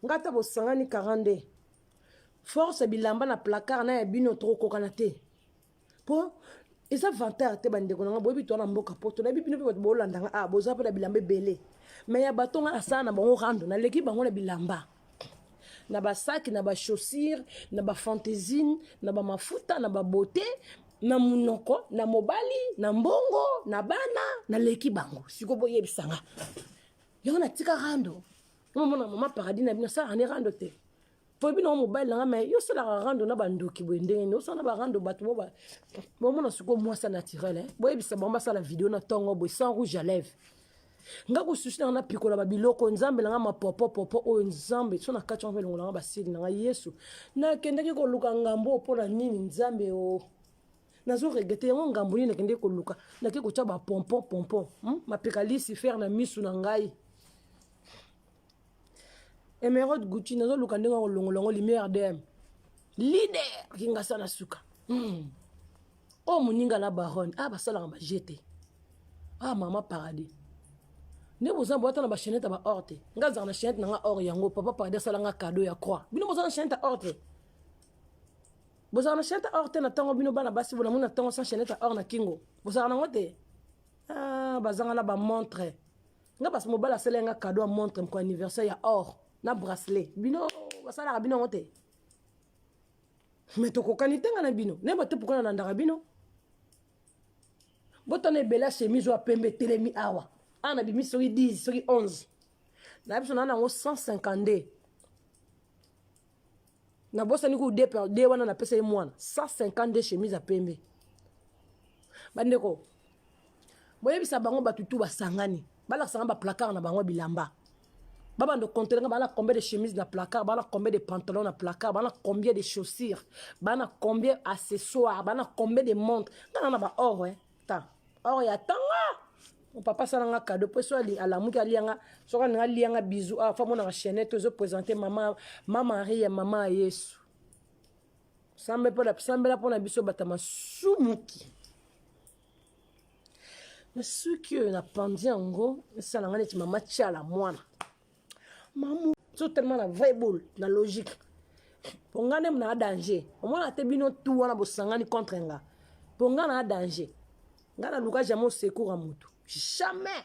Nga ata bosangani 42 force bilamba na placard na ya bino tokokokana te, mpo eza vantard te. Bandeko na nga, boyebi toa na mboka poto, nayebi bino mpe bato bolanda nga. Ah, boza mpe na bilamba ebele, mais ya bato nga nasala na bango rando, naleki bango na bilamba, na basaki, na bachaussure, na bafantaisine, na bamafuta, na babote, na monoko, na mobali, na mbongo, na bana, naleki bango. Siko boyebisanga yango, natika rando. Omona mama Paradis na bino asalaka ne rando te, po bino mobali nanga. Mais yo osalaka rando na bandoki boye, ndenge nini osala na barando? Bato bomona sikoyo mwasa naturel, eh? Boyebisa bango basala video na ntongo boye sans rouge à lèvre. Nga kosusi nanga, napikola babiloko. Nzambe nanga, mapopopopo oyo Nzambe so na kati wana elongola nga basili nanga. Yesu, nakendaki koluka ngambo mpo na nini? Nzambe o, nazo regretter yango. Ngambo nini nakendeki koluka? Nake kotya bapompon pompon, Mapeka lisifer na misu na ngai, émeraude Gucci. Nazoluka ndenge kolongola yango. Lumière dm leader kingasa na suka. Oyo moninga na baronne, ah, basalaka baje te. Ah, mama Paradis, nde boza boata na bachaînette ya baor te. Nga azalaka na chaînette na nga or. Yango papa Paradis asalanga cadeau ya croix. Bino boza na chaînette ya or te? Bozalaka na chaînette ya or te na ntongo? Bino bana basi, bonamoni na ntongo sans chaînette ya or na kingo, bozalaka nango te? Ah, bazanga na bamontre. Nga basi, mobali asala nga cadeau ya montre moko anniversaire ya or na bracelet. Bino basalaka bino yango te? Mais tokokani te, nga na bino. Nayeba te pourquoi nalandaka bino. Botana ebele ya chemise oyo ya pembe etelemi awa. Awa nabimi soki 10, soki 11. Na biso naa nango 152. Nabosani ku de wana napesa ye mwana 152 chemise ya pembe. Bandeko, boyebisa bango, bato tu basangani, balakisanga baplacard na bango bilamba, babanda compter nga bana combien de chemise na placard, bana combien de pantalon na placard, bana combien de chaussures, bana combien accessoires, bana combien de montre. Nga na na ba or, eh. Ta or ya tanga, mon papa asalanga cadeau, mpo so alamuki alianga, soki alinga alianga bizu awa, fa monaka chaînette ozoprésente mama, mama Maria, mama ya Yesu. Sambela mpona biso bato masumuki. Na suki oyo napandi yango, esalanga neti mama Tiala mwana mamu. So tellement na vrai boule na logique, mpo nga nde na danger. Omona te, bino tu wana bosangani contre nga, mpo nga na danger. Nga naluka jamais au secours ya motu, jamais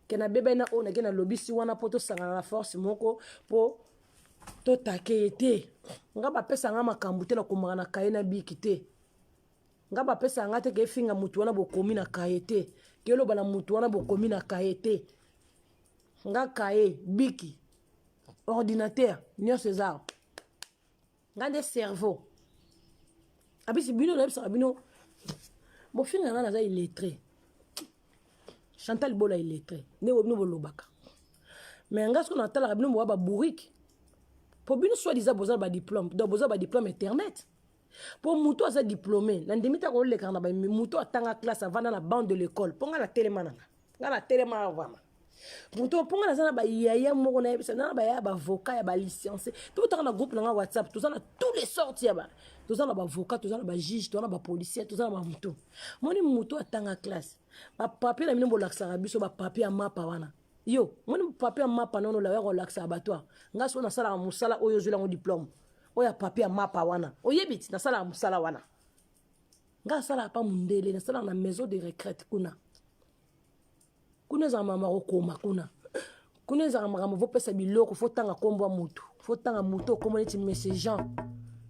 ke nabebani na oyo nake nalobisi wana mpo tosangana na force moko mpo totake ye te. Nga bapesa nga makambo te, nakomaka na kaye na biki te. Nga bapesa nga te ke efinga motu wana, bokomi na kaye te, ke eloba na motu wana, bokomi na kaye te. Nga kaye, biki, ordinateur, nyonso eza nga nde cerveau. Abisi bino, nayebisaka bino, bofinga nga naza illettré, Chantal Bola illettré, nde bino bolobaka. Mais nga soki natalaka bino, boya babourike, mpo bino soi-disant boza na badiplôme. Donc boza badiplôme internet, mpo motu aza diplômé na ndimi te kolekaka na motu atanga classe, avanda na banc de l'école. Mpo nga na telema na nga, nga na telema vraiment moto, mpo nga naza na bayaya moko, nayebisa, naza na bayaya baavocat, ya balicencie. Totaka na groupe na nga WhatsApp, toza na tous les sortes ya ba, toza na baavocat, toza na bajuge, toza na bapolicier, toza na bamutu. Moni motu atanga classe, bapapier na bino bolakisaka biso, bapapier ya mapa wana. Yo moni papier ya mapa nono lawa kolakisaka bato. A nga soki nasalaka mosala oyo ozweli yango diplôme oyo ya papier ya mapa wana, oyebi ti nasalaka mosala wana. Nga asalaka pa mondele, nasalaka na maison de retraite kuna. Kuna ezalaka makambo kokoma, kuna kuna ezalaka makambo fopesa biloko, fotanga nkombo ya motu, fotanga motu okoma neti monsieur Jean,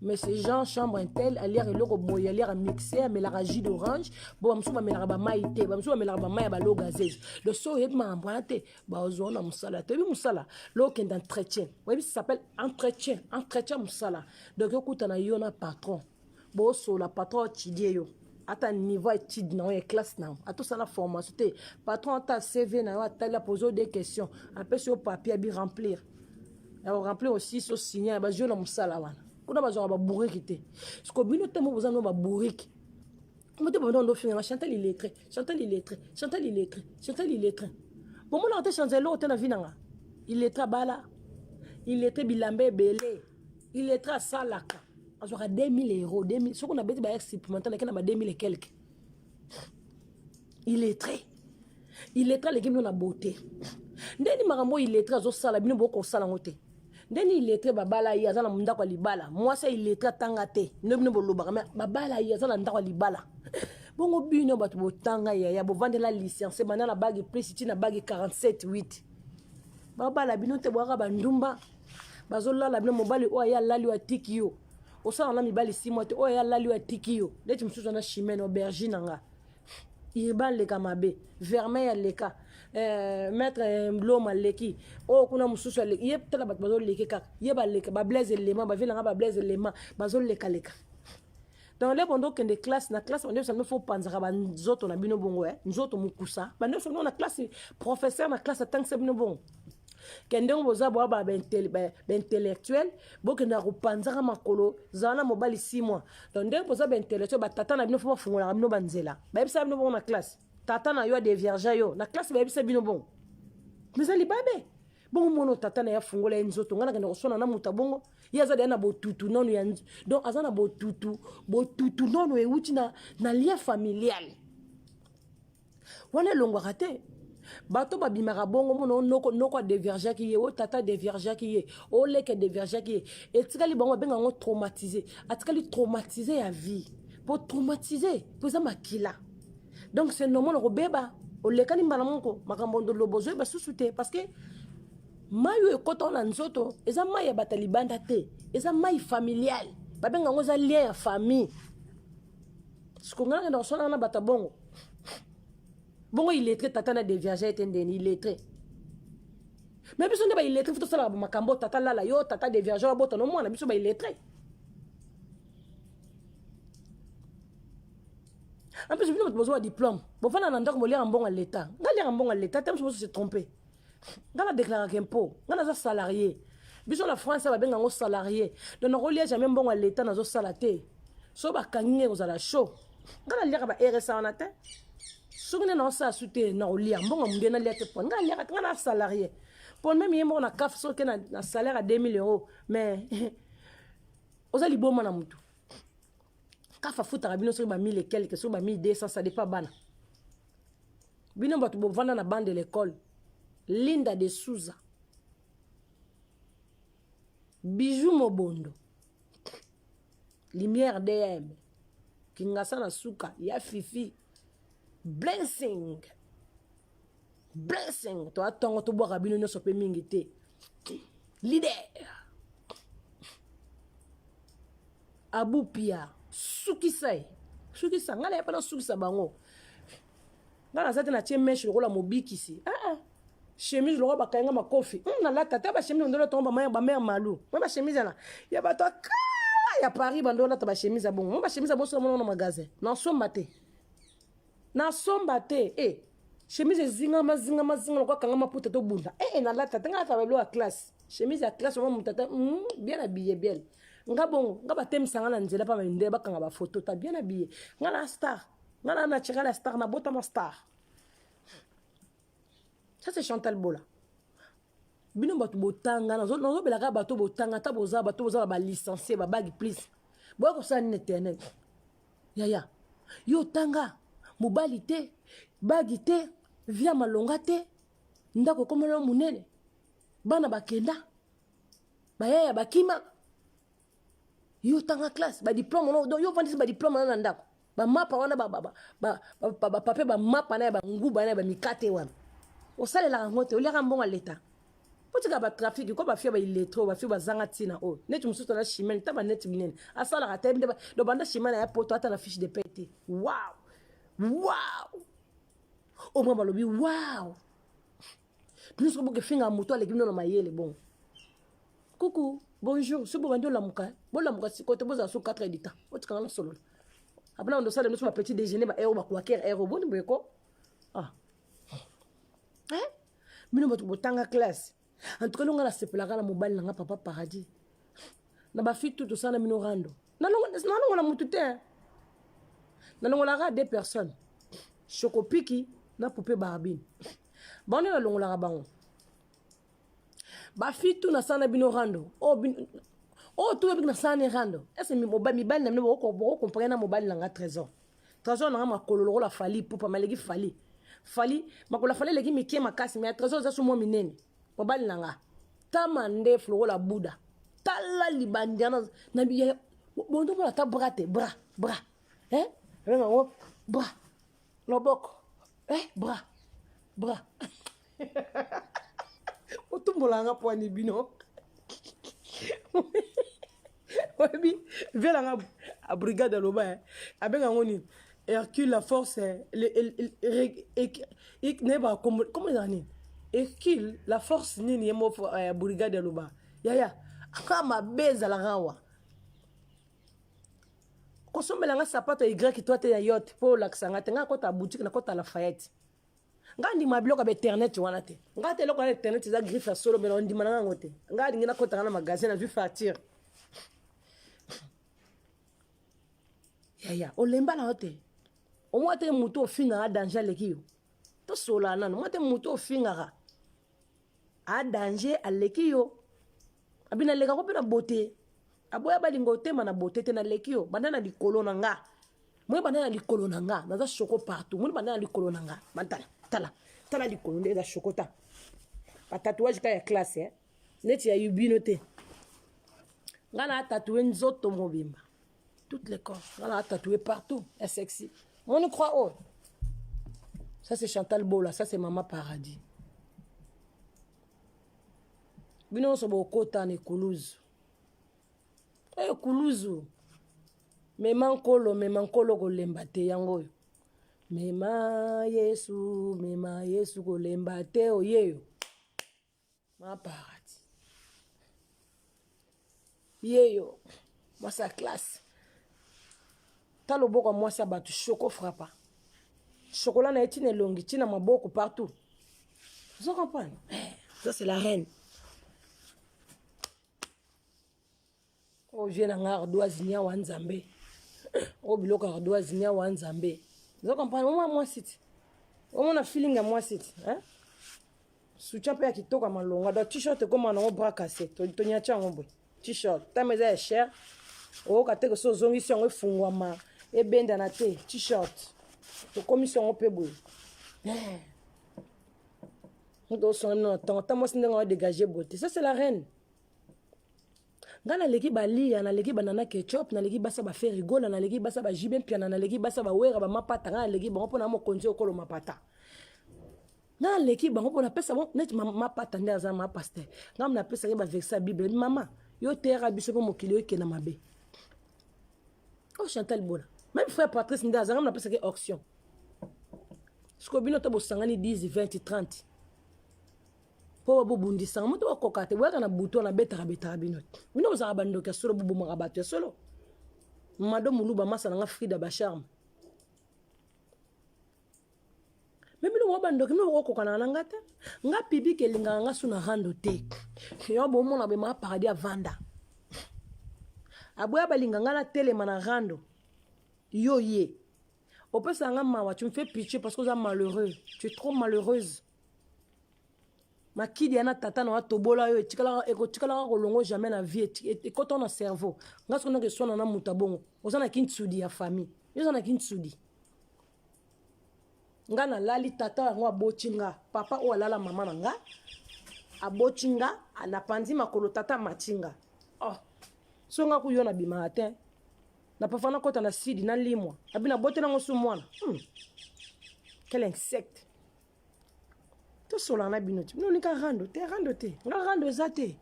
monsieur Jean, chambre intel, aliaka eloko boye, aliaka mixe, amelaka jus d'orange. Bo bamosusu bamelaka bamai te, bamosusu bamelaka bamai ya balo gazeuse. Donc so oyebi makambo wana te, bazwa na mosala te. Oyebi mosala lo okende entretien, oyebi, ça s'appelle entretien, entretien mosala. Donc okutana yo na patron, bosola, patron atidie yo ata niveau étude na yo ya classe na yo, ata osala formation te, patron ata CV na yo atali, apose yo des questions, apesi yo papier abi remplir, ya koremplir aussi, so signe, bazwi yo na mosala wana. Kuna bazwaka babourike te. Siko bino te mo boza no babourike mote, bobanda ndofinganga Chantal illettré, Chantal illettré, Chantal illettré, Chantal illettré. Bomonaka te change eloko te na vie nanga. Illettré abala, illettré bilamba ebele, illettré asalaka, azwaka 2000 euros, 2000. Soki nabeti ba supplémentaire, nake na ba 2000 et quelque. Illettré, illettré aleki bino na beauté. Ndeni makambo oyo illettré azosala, bino bokosala yango te. Ndeni illettré babala ye aza na ndako ya libala. Mwasi ya illettré atanga te. Nde bino bolobaka mais babala ye aza na ndako ya libala. Bongo bino bato botanga yaya bovandela licencie banda na bague plus ti na bague 47 8. Babala bino te boyaka bandumba. Bazolala bino mobali oyo aye alali oyo atiki yo. Osala na mibali 6 mois te oyo aye alali oyo atiki yo. Neti mosusu na Chimène aubergine na nga. Urbain aleka mabe, Vermeil aleka, eh, maître eh, Loma aleki, oyo oh, kuna mosusu aleki, ye tala bato bazoleke kaka, ye baleka, ba Blaise Elema, ba vie nanga ba Blaise Elema, bazoleka leka. Donc le bondo okende classe na classe bande bino fo panzaka ba nzoto na bino bongo eh, nzoto mukusa. Bande bino na classe professeur na classe atangisa bino bongo. Kende ngo boza boa ba intellectuel bokendaka kopanzaka makolo zala na mobali 6 mois donc ndenge boza baintellectuel batata na bino fo bafungolaka bino banzela bayebisaka bino bongo na classe tata na yo adevierge yo na classe bayebisa bino bongo eza libabe bongo mwana tata na ye afungola ye nzoto ngai nakende koswana na moto bongo ye aza deya na botutu nano ya donc aza na botutu botutu nano ewuti na, na lien familial wana elongwaka te bato babimaka bongo mona noko noko adeviergeaki ye o tata adeviergeaki ye o leki adeviergeaki ye etikali bango babenga yango traumatise atikali traumatise ya vie mpo traumatise mpo eza makila donc c'est normal okobeba olekani mbala moko makambo ndolobo ozoyeba susu te parce que mai oyo ekota na nzoto eza mai ya bato ya libanda te eza mai familial babenga yango eza lien ya famille siko ngai nakenda koswana na bato ya bongo bongo illettré tata na devierge ete ndeni illettré me biso nde baillettré fo tosalaka makambo tata lala yo tata devierge abota no mwana biso baillettré en plus bino bato bozwa diplôme bofanda na ndako boliaka mbongo ya leta ngai liaka mbongo ya leta te mosu boso se trompe ngai na déclaraka impôt ngai naza salarié biso na france babenga yango salarié donc nakolia jamais mbongo ya leta nazosala te so bakangi ngai kozala chaud ngai naliaka ba rsa wana te soki nde naosala su te nakolia mbongo ya munde nalia te po ngai naliaka te ngai na salarié po meme ye moko na caf soki na, na salaire ya 2000 euros mais oza liboma na motu caf afutaka bino soki ba 1000 et quelque soki ba 1200 ça dépend bana bino bato bovanda na bande de l'école linda de souza bijou mobondo lumière dm kingasa na suka ya fifi blessing blessing toya ntongo tobwaka bino nyonso mpe mingi te leader abu pia sukisa ye sukisa ngai naye mpe nasukisa bango ngai naza te natie meshe lokola mobikisi ah, ah. chemise lokola bakangi nga makofi hmm, nalata te bachemise bandolo tongo bamaya bamare malu mwa bachemise yana ya bato ya kala ya paris bandolo lata bachemise ya bongo mwa bachemise ya bonso namona na magasin nasomba te nasomba te e eh, chemise ezingama zingama zinga lokola kanga maputa tobunda e eh, nalata te ngai nalata babilo ya classe chemise ya classe mwa moto ata hmm, bien habille bien nga bongo nga batemisa nga na nzela mpa mindele bakanga bafoto ta bien habille nga na star nga na naturel ya star nabotama star ça c'est Chantal Bola bino bato botanga nazobelaka bato botanga ata boza bato boza na balicencie babagi plus boya kosala nini internet yaya yo otanga mobali te bagi te via malonga te ndako ekomela monene bana bakenda bayaya bakima yo otanga classe badiplome donc yo ofandisi badiplome wana na ndako bamapa wana bapapier bamapa na ya banguba na ya bamikate wana osalelaka yango te oliaka mbongo ya leta otika batrafiki ko bafia baillettre bafia bazanga ntina oyo neti mosusu na chimene ta baneti minene asalaka te nde do banda chimene ya poto ata na fiche de paie te wow wow omwa balobi wow bino soki bokefinga moto aleki bino na mayele bongo Coucou, bonjour. Soki bobandi olamuka, bolamuka sikoyo te bozala so 4 heures du temps. Otikanga na solola. Apres na ndosala biso ba petit déjeuner ba heure ba kwaker heure boni boye ko. Ah. Eh? Bino bato botanga classe. En tout cas, longa na sepelaka na mobali na nga papa paradis. Na ba fille tout tosala bino rando. Nalongola mutu te. Nalongolaka deux personnes. Chocopiki na poupée Barbine. Bango nde nalongolaka bango. Ba fille tout nasala na bino rando oyo bino oyo tout ebiki nasala ne rando ese mibali na bino bokokompare na mobali na nga trésor trésor na nga makolo lokola fali pupa maleki fali fali makolo ya fali eleki mike makasi me ya trésor eza so mwa minene mobali na nga Ta mandefu lokola Buda. Tala libandi wana na bondo mona ata bras te bras bras. Hein? Benga ngo bras. Loboko. Eh bras. Bras. Otumbola nga poani bino. Oyebi vela nga a brigade aloba eh. Abenga ngo nini? Hercule la force eh, le, nayebaka kombo kombo ezala nini? Hercule la force nini ye moko eh, brigade aloba. Yaya, aka mabe ezalaka awa. Kosombela nga sapato ya Y toi te ya yote po olakisa nga te nga kota boutique na kota Lafayette. Nga ndima biloko ya internet wana te. Nga te eloko ya internet eza griffe ya solo mais ndima na yango te. Nga alingi na kota na magasin na vu facture. Yaya, olemba na yo te. Omwa te moto ofingaka danger aleki yo. Tosola nano, omwa te moto ofingaka. A danger aleki yo. Abi naleka ko mpe na beauté. Aboya balinga otema na beauté te naleki yo. Banda na likolo na nga. Moi banda na likolo na nga. Naza choco partout. Moi banda na likolo na nga. Bantala, tala. Tala likolo nde eza choco ta. Ba tatouage ka ya classe eh. Neti ya yubino te. Nga na tatoué nzoto mobimba. Toutes les corps. Nga na tatoué partout. Ya sexy. Moni croix oh. Ça c'est Chantal Bola, ça c'est Maman Paradis. Bino nyonso bokota na ekuluzu. Ekuluzu. Mema nkolo, mema nkolo kolemba te yango oyo. Mema Yesu, mema Yesu kolemba te oyeyo. Ma Paradis. Yeyo, mwasi ya classe. Ta loboko ya mwasi ya bato choco frappa. Chocolat na ye tina elongi, tina maboko partout. Vous comprenez? Ça c'est la reine. Oyo vie na nga ardoise niawa nzambe. Oyo biloko ardoise niawa nzambe. Vous comprenez? Omona mwasi ti. Omona feeling ya mwasi ti, hein? Soutien pe ya kitoko ya malonga. Donc t-shirt ekoma nango bras cassé. Tonyati yango boye. T-shirt. Tama eza ya cher. Oyoka te ke so ozongisi yango efungwama ebendana te. T-shirt. Tokomisi yango pe boye. Moto osonga bino na ntongo. Ta mwasi ndenge awa dégager beauté. Ça c'est la reine. Nga naleki balia, naleki banana ketchup, naleki basa ba ferigola, naleki basa ba jibe mpiana, naleki basa ba wera ba mapata, nga naleki bango mpona mokonzi okolo mapata. Nga naleki bango mpona pesa bango neti mapata nde aza ma pasteur. Nga napesaki ba verset ya Bible, mama, yo teyaka biso mpo mokili oyo ekenda mabe. Oh Chantal Bola, même frère Patrice nde aza nga napesaki auction. Sikoyo bino to bosangani 10, 20, 30. Po bobundisanga moto bakoka te boyaka na butu wana betaka betaka bino bino bozalaka bandoki ya solo bobomaka bato ya solo mado muluba masa na nga frida bacharme me bino boa bandoki bino bokokokanaka na nga te nga public elingaka nga su na rando te yo bomona bema paradis avanda aboya balinga nga natelema na rando yo ye opesaka nga mawa tu me fais pitié parce que oza malheureux tu es trop malheureuse makidi yana tata na atobola yo etikalaka ekotikalaka kolongo jamais na vie ekota na cerveau nga soki nake swana na moto abongo oza na kintsudi ya famille yo oza na kintsudi nga nalali tata yango aboti nga papa oyo alala mama na nga aboti nga napanzi makolo tata amati nga oh so nga kuyo nabimaka te na pafa nakota na sidi nalimwa abi nabotela yango su mwana Quel insecte tosolana na bino te bino olinga rando te rando te nga rando eza te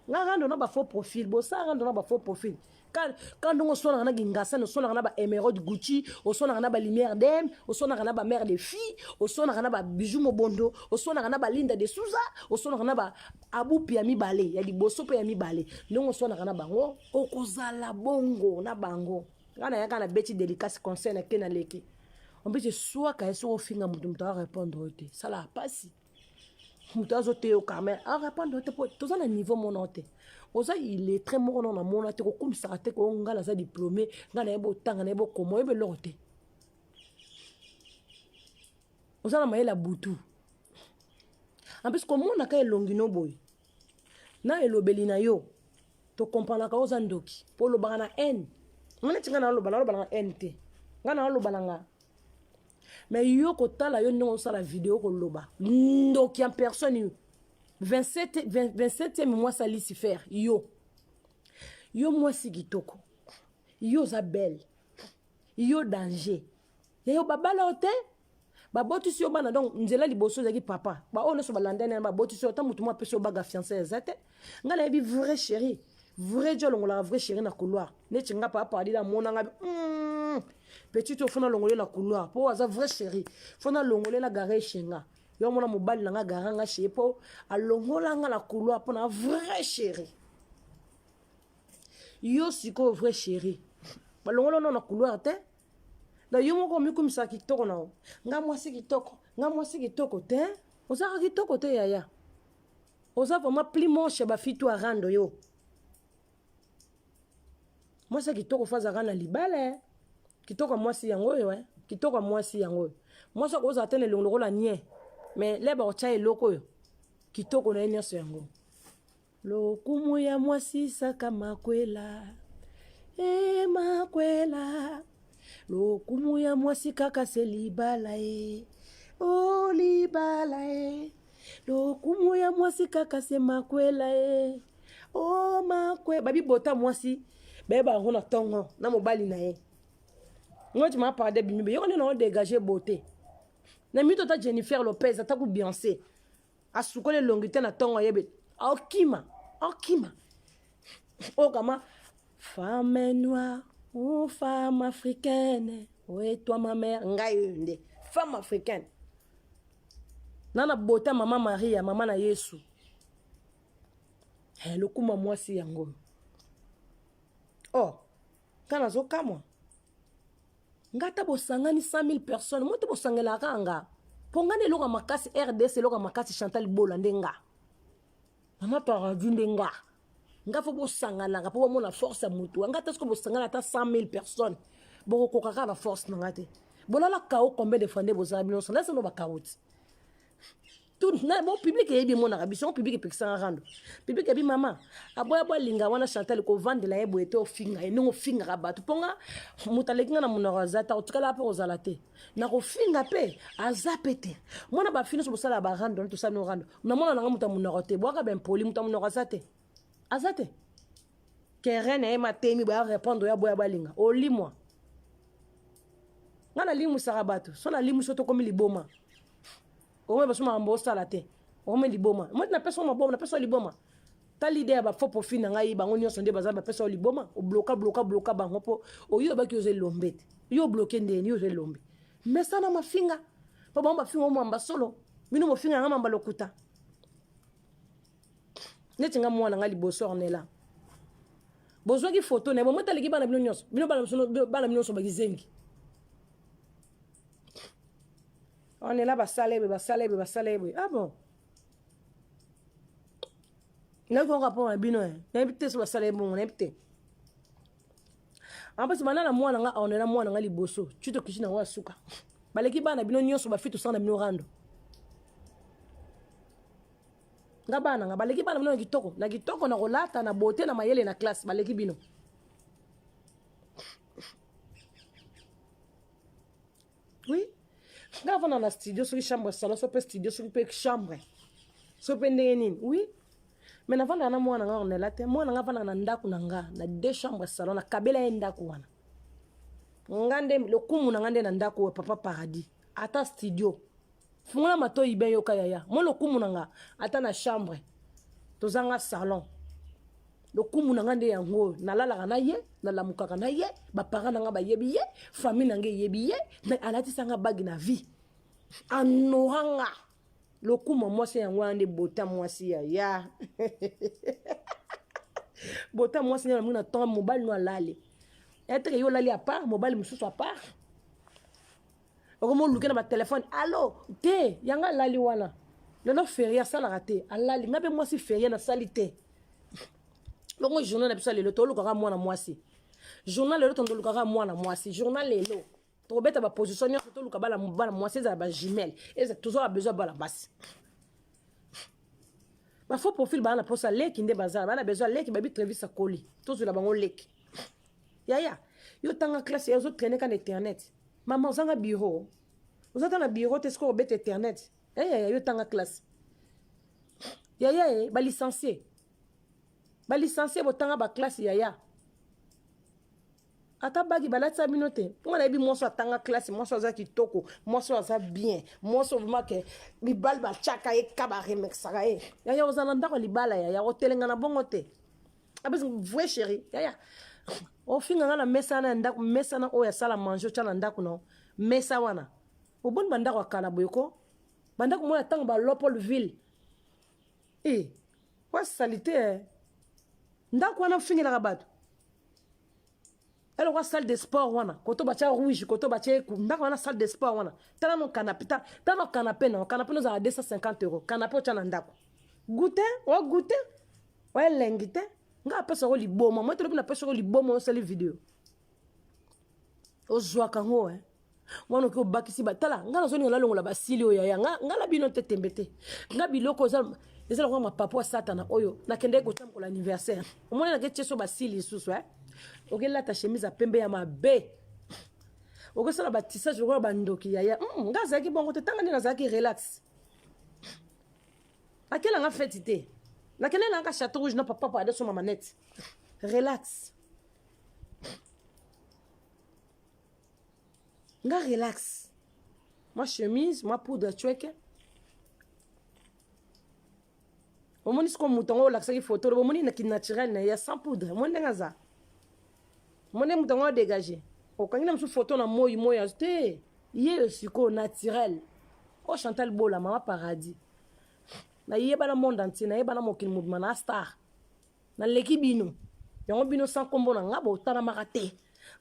nga rando na ba faux profil bosala rando na ba faux profil ka ndongo oswanaka na gingasani oswanaka na ba émeraude gucci oswanaka na ba lumière dem oswanaka na ba mère de fille oswanaka na ba bijou mobondo oswanaka na ba linda de souza oswanaka na ba abupi ya mibale ya liboso mpe ya mibale ndongo oswanaka na bango okozala bongo na bango nga nayaka na beti délicace conseil na ke na leki en plus eswaka ye soki ofinga moto moto arépondre yo te salaka mpasi moto azoteya yo carmel arépondre yo te po toza na niveau mona te oza illettré moko nao namona te kokumisaka te ko nga naza diplômé nga nayebi otanga nayebi okoma oyebi eloko te oza na mayele ya butu en plus komonaka elongi no boye na elobeli na yo tokompranaka oza ndoki po olobaka na haine nga neti nga naloba naloba na haine te nga naloba na nga mais yo kotala yo ndenge osala video koloba ndoki en personne yo. 27, 27e mwasi ya Lucifer. Yo yo mwasi kitoko, yo oza belle, yo danger yayo, babala yo te, babotisi yo bana. Donc nzela liboso ezalaki papa, baoyo nyonso balandani na babotisi yo, ata motu moko apesi yo bague fiancé eza te. Ngai nayebi vrai chéri, vrai jo alongolaka vrai chéri na couloir. Neti nga papa Paradis amonanga petit oyo, fona alongole na couloir mpo aza vrai chéri, fona alongole na gare eshenga. Yo mona mobali na nga gara nga chéri mpo alongola nga na couloir mpo na vrai chéri. Yo sikoyo vrai chéri balongola no na couloir te. Donc yo moko omikumisaka kitoko na yo, nga mwasi kitoko, nga mwasi kitoko te. Ozalaka kitoko te yaya, oza vraiment plus moche ya bafitu arando. Yo mwasi ya kitoko fo azalaka na libala. Kitoko ya mwasi yango oyo, eh. Kitoko ya mwasi yango oyo. Mwasi akozala te na elongo lokola nie, mais le bakotya eloko oyo kitoko na ye nyonso yango. Lokumu ya mwasi saka makwela e makwela, lokumu ya mwasi kaka se libala e o libala e, lokumu ya mwasi kaka se makwela e o makwe. Babi bota mwasi bayeba yango na ntongo na mobali na ye. Ngoti ma parde bimi be yoko nde na odégage beauté na mito. Ata Jennifer Lopez, ata ku Beyoncé asukoli elongi te na ntongo, ayebe aokima aokima oyo kama femme noire ou femme africaine. Oye toi ma mère, ngai oyo nde femme africaine na bota mama Maria, mama na Yesu. Eh, lokuma mwasi yango oh, nga nazokamwa. Nga ata bosangani 100 000 personnes mo te, bosangelaka nga mpo nga nde eloko ya makasi RDS, eloko ya makasi Chantal Bola nde nga, mama Paradis nde nga. Nga fo bosanganaka mpo bomona force ya motu nga te. Soki bosangana ata 100 000 personnes, bokokoka kaka na force na nga te. Bolala kao combien de fois nde bozala bino nyonso nasano bakauti bon. Public eyebi, emonaka biso. Public epekisanga rando, public eyebi mama aboya bo alinga wana. Chantal kovandela ye boye te, ofinga ye ndenge ofingaka bato, mpo nga moto aleki nga na monoko aza te, otikala mpe kozala te na kofinga mpe aza mpe te. Mwana bafi nyonso bosala barando, tosala no rando, namona nanga moto ya monoko te. Bwaka bempoli, moto ya monoko aza te, aza te. Keren na ye matemi boya répondre oyo aboya balinga olimwa. Nga nalimusaka bato, so nalimusi tokomi liboma. Okomi baso makambo osala te, okomi liboma. Moti napesa maboma, napesa liboma. Ta leader ya bafaux profil na ngai, bango nyonso nde baza bapesa yo liboma. Obloka, bloka, bloka bango mpo oyo obaki oza elombe te. Yo obloke ndeni? Yo oza elombe, mesana mafinga mpo bango bafinga omwamba solo. Bino bofinga yanga mamba lokuta. Neti nga mwana nga liboso Ornela, bozwaki foto na ye, bomotaleki bana bino nyonso, bino bana bino nyonso bakizengi. Ornela basala ebe, basala ebe, basala ebe. Ah bon, nayoki yango rapport na bino, nayebi te so basala ye bongo, nayebi te. En plus bana na mwana nga Ornela, mwana nga liboso ti tokiti nango ya suka, baleki bana bino nyonso. Bafi tosala na bino rando, nga bana nga baleki bana bino na kitoko, na kitoko, na kolata, na beauté, na mayele, na classe, baleki bino. Oui, nga avanda na studio, soki chambre salon, so mpe studio, soki mpe chambre, so mpe ndenge nini. Oui, mais navandaka na mwana nga Ornela te. Mwana nga avandaka na ndako na nga na deux chambre salon, nakabela ye ndako wana. Nga nde lokumu na nga nde na ndako oyo papa Paradis. Ata studio, fungola matoi ben, yoka yaya mo lokumu na nga. Ata na chambre tozanga salon, lokumu na nga nde yango oyo. Nalalaka na ye, nalamukaka na ye, baparent na nga bayebi ye, famille na nga eyebi ye. Alatisanga bague na vie, anora nga. Lokumu ya mwasi yango wana nde bota mwasi ya ya bota mwasi nde namoni na ntongo mobali no alali eteke, yo olali à part, mobali mosusu à part, okoma oluke na batelefone alo te. Yango alali wana lelo férié, asalaka te, alali. Nga mpe mwasi férié nasali te. Bongo journal na biso ya lelo, tolukaka mwana mwasi. Journal lelo, tondolukaka mwana mwasi. Journal lelo, tokobeta baposition nyonso, toluka bana, bana mwasi, ezala bajumelle, tozwaka besoin bana basi. Bafaux profil baa na mposa leki nde bazala baa na besoin leki. Babi Trevis akoli, tozwela bango leki. Yaya, yo tanga classe, ozotraîne ka na internet. Mama, ozanga bureau, oza ta na bureau te, soki obeta internet. Eyaya, yo tanga classe. Yaya e ba licencié. Ba licencié botanga ba classe yaya. Ata bagi balatisa bino te. Mpo nayebi mwasi atanga classe, mwasi aza kitoko, mwasi aza bien, mwasi vraiment ke mibali batiaka ye ka ba remexaka ye. Yaya oza na ndako ya libala yaya, otelenga na bongo te. Abesi vrai chéri yaya. Ofinga nga na mesa wana ya ndako, mesa wana oyo asala manger otya na ndako na mesa wana. Oboni bandako ya kala boye ko? Bandako moko ya ntango ba Leopoldville. Eh, wa salite eh. Ndako wana ofingelaka bato. Eloko salle de sport wana, koto batia rouge, koto batia ndako wana salle de sport wana. Tala no canapé, tala no canapé na, canapé no za 250 euros. Canapé otya na ndako. Goûter, wa goûter. Wa elengi te. Nga apesa ko liboma, moi tolobi na pesa ko liboma osali video. Ozwaka ngo eh. Wana oki obakisi ba tala nga nazolinga nalongola basili oyo yaya nga nga na bino te tembe te nga biloko eza eza lokola mapapu ya satana oyo nakendeki kotya mokolo anniversaire omoni nake tie so basili lisusu eh okelata chemise ya pembe ya mabe okosala batissage lokola bandoki yaya mm, nga azalaki bongo te tanga nde nazalaki relax akela nga feti te nakende nanga chateau rouge na papa pa adesoma manette relax nga relax mwa chemise mwa poudre chweke omoni siko moto yango olakisaki foto lobo omoni na kinaturel na ye ya sans poudre omoni ndenge aza omoni moto yango adégage okangi na mosusu foto na moi moi azo te ye sikoyo naturel o chantal bola mama paradis nayebana monde entier nayebana mokili mobima na star Naleki bino. Yango bino sans kombo na nga botalamaka te.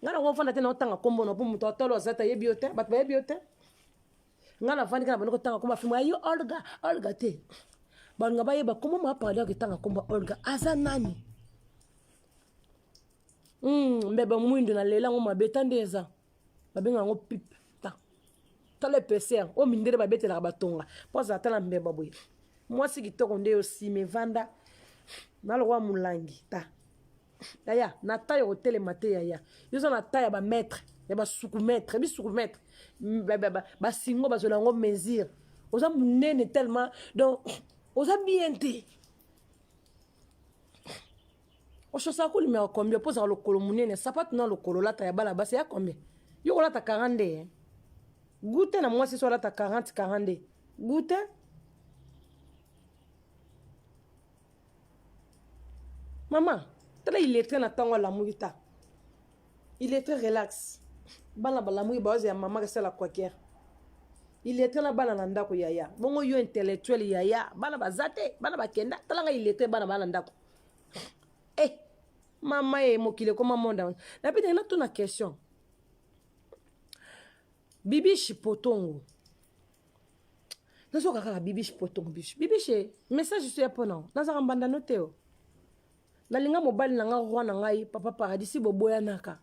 Nga na kofanda te na otanga kombo na po moto atolo aza te ayebi yo te, bato bayebi yo te. Nga navandi kaka bandi kotanga kombo afimo yo Olga, Olga te. Balinga bayeba kombo ma parler akitanga kombo Olga aza nani? Mbeba mwindo na lela yango mabe ta nde eza. Babenga yango pipe. Ta. Tala épaisseur oyo mindele babetelaka batonga po azala tala mbeba boye. Mwasi kitoko nde yo sima evanda na lokola mulangi ta yaya na taille okotelema te yaya yo oza na taille ya ba mètre ya ba suku mètre bisuku mètre basingo bazwela yango mesure oza monene tellement donc oza bien te oshosaka kolimaka combien mpo ozala lokolo monene sapatu na lokolo olata ya bana basi ya combien yo kolata 42 eh? Goûte na mwasi so alata 40 42 goûte mama tala illettré na ntango alamuki ta illettré relax bana balamuki baoza ya mama kasala quaker illettré na bana na ndako yaya bongo yo intellectuel yaya bana baza te bana bakenda tala nga illettré bana bana ndako eh mama ye mokili ekoma monde na mpe ndenge natuna question Bibiche potongo nazoka kaka bibiche potongo bibiche bibiche message so ya mpona nazaka mbanda no te o nalinga mobali na nga roi na ngai papa paradis si boboyanaka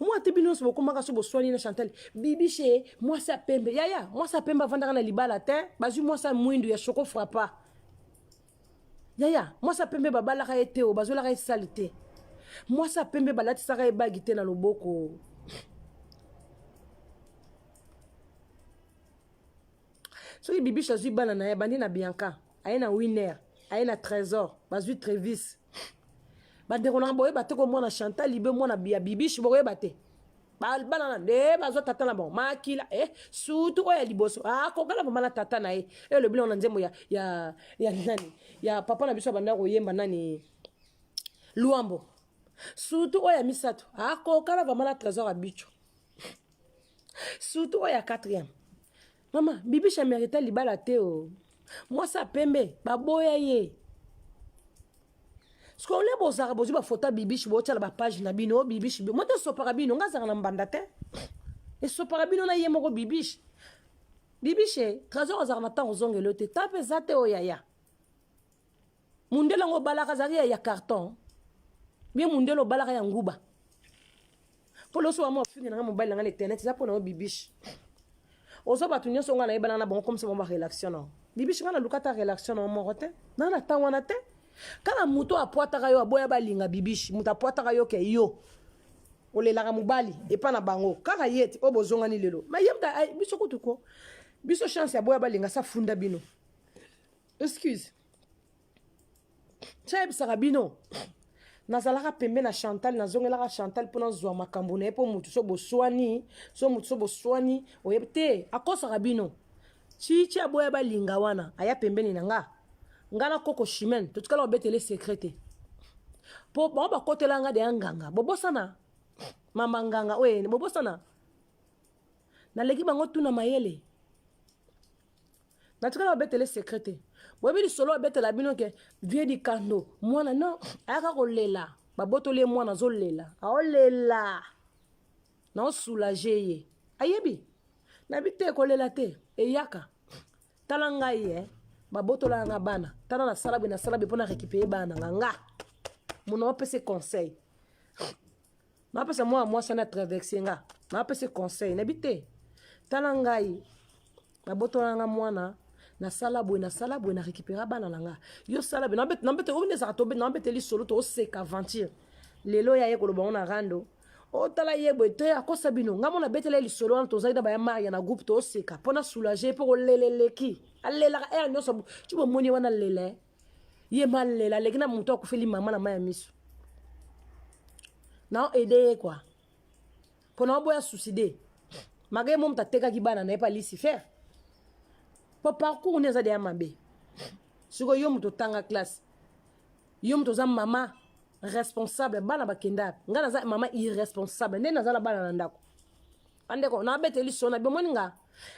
mwa te bino nyonso bokomaka so boswani na chantal bibiche mwasi ya pembe yaya mwasi ya pembe avandaka na libala te bazwi mwasi ya mwindu ya choco frappa Yaya, mwasi ya pembe babalaka ye te, bazwelaka ye sali te. Mwasi ya pembe balatisaka ye bagi te na loboko. Soki Bibiche azwi bana na ye, abandi na Bianca, aye na Winner, aye na Trésor, bazwi Trevis. Bandeko na boyeba te ko mwana Chantal Libe mwana ya Bibiche bokoyeba te. Bana na nde bazwa tata na bango makila eh, surtout oyo ya liboso akokana vraimen na tata na ye. Elobi nango na nzembo ya, ya, ya nani ya papa na biso abanda koyemba nani Luambo, surtout oyo ya misato akokana vraimen na Trésor ya bicho, surtout oyo ya quatrième. Mama Bibiche amerita libala te o mwasi ya pembe baboya ye. Sikoyo ole bozalaka bozwi bafoto ya bibishi botyala bapage na bino bibishi moto esopaka bino nga azalaka na mbanda te esopaka bino na ye moko bibishi bibishi trésor azalaka na ntango ozongela yo te ta mpe eza te oyo yaya mundele yango obalaka azalaki ya, ya carton bien mundele obalaka ya nguba mpo loso wa mwa ofingi na nga mobali na nga na internet eza mpo na yo bibishi ozo bato nyonso nga nayebana na bango komisa bango barelation na bibishi nga naluka ata relation na moko te na na ntango wana te kaka moto apwataka yo aboya balinga bibishi moto apwataka yo ke yo olelaka mobali epa na bango kaka ye te oyo bozongani lelo ma ye biso kutu ko biso chance ya boya balinga sa funda bino excuse. Tayebisaka bino, nazalaka pembe na Chantal, nazongelaka Chantal mpo nazwa makambo na ye, mpo motu so boswani, so motu so boswani, oyebi te, akosaka bino. Chichi aboya balinga wana, aya pembeni na nga. Nga na koko Chimene totikala kobetele secret te, mpo bango bakotela nga deya nganga. Bobosana mama nganga oyo, bobosana naleki bango tuna mayele. Natikala kobetele secret te. Boyebi lisolo abetela bino ke vie dikando mwana no ayaka kolela, babotoli ye mwana, azolela, aolela, naosoulage ye. Ayebi nayebi te, kolela te, eyaka. Tala ngai e, babotola nga bana, tala nasala boye, nasala boye mpona récupérer bana nga. Nga mona opesa conseil, napesa mwana mwasi wana traverse nga, napesa conseil, nayebi te. Tala ngai, babotola nga mwana, nasala boye, nasala boye, na récupéra bana na nga. Yo sala boye, nabete oyo nde ezalaka, nabete lisolo, tooseka aventure. Lelo ya ye koloba ngo na rando, otala ye boye te, akosa bino. Nga mona betela ye lisolo wana, tozali na baya Maria na groupe, tooseka mpo na soulage, mpo kolela eleki. Alelaka ere nyonso ti bomoni wana, lela ye malela, aleki na moto akufeli mama na mai ya miso. Na aide ye kua mpo na oboya suicide maka ye mo moto atekaki bana na ye mpa Lucifer, mpo parcours ne eza deya mabe. Sikoyo yo moto otanga classe, yo moto oza mama responsable, bana bakenda. Ngai naza mama irresponsable nde naza na bana na ndako. Bandeko, nabeteli so na bomoni nga,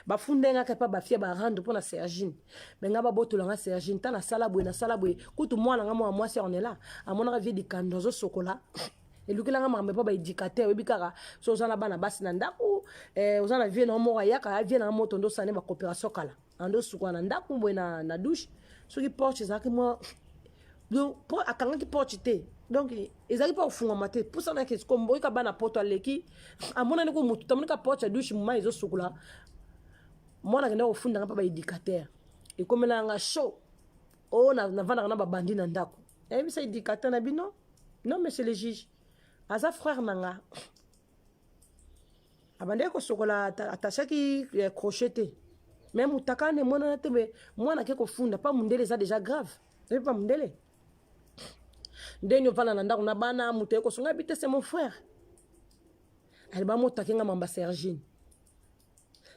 bafunde nga kaka bafia barando mpo na Sergine. Me nga babotola nga Sergine, ta nasala boye, nasala boye. Kutu mwana nga mwana mwasi Ornela amonaka vie dikando azosokola, elukelanga makambo mpo baéducateur. Oyebi kaka so oza na bana basi na ndako, oza na vie na moko, ayaka vie na moto ndo osala ne bacoopération kala, ando osukola na ndako boye na douche. Soki porte ezalaki mwa, donc mpo akangaki porte te, donc ezalaki mpo kofungwama te, pusanaki oyika bana poto aleki, amonani ko motu tamonika porte ya douche mai ezosukola. Mwana akenda kofundanga mpa baéducateur, ekomelanga chaud oyo navandaka na babandi na ndako. Nayebisa éducateur na bino: "Non, monsieur le juge, aza frère na nga, abandaki kosokola, atachaki crochet te, mais mutaka wana emonana te." Me mwana ake kofunda pa mundele, eza déjà grave. Ebi pa mundele ndeni ovanda na ndako na bana, moto aye kosunga bi te, c'est mon frère. Ale bamotaki nga mamba Sergine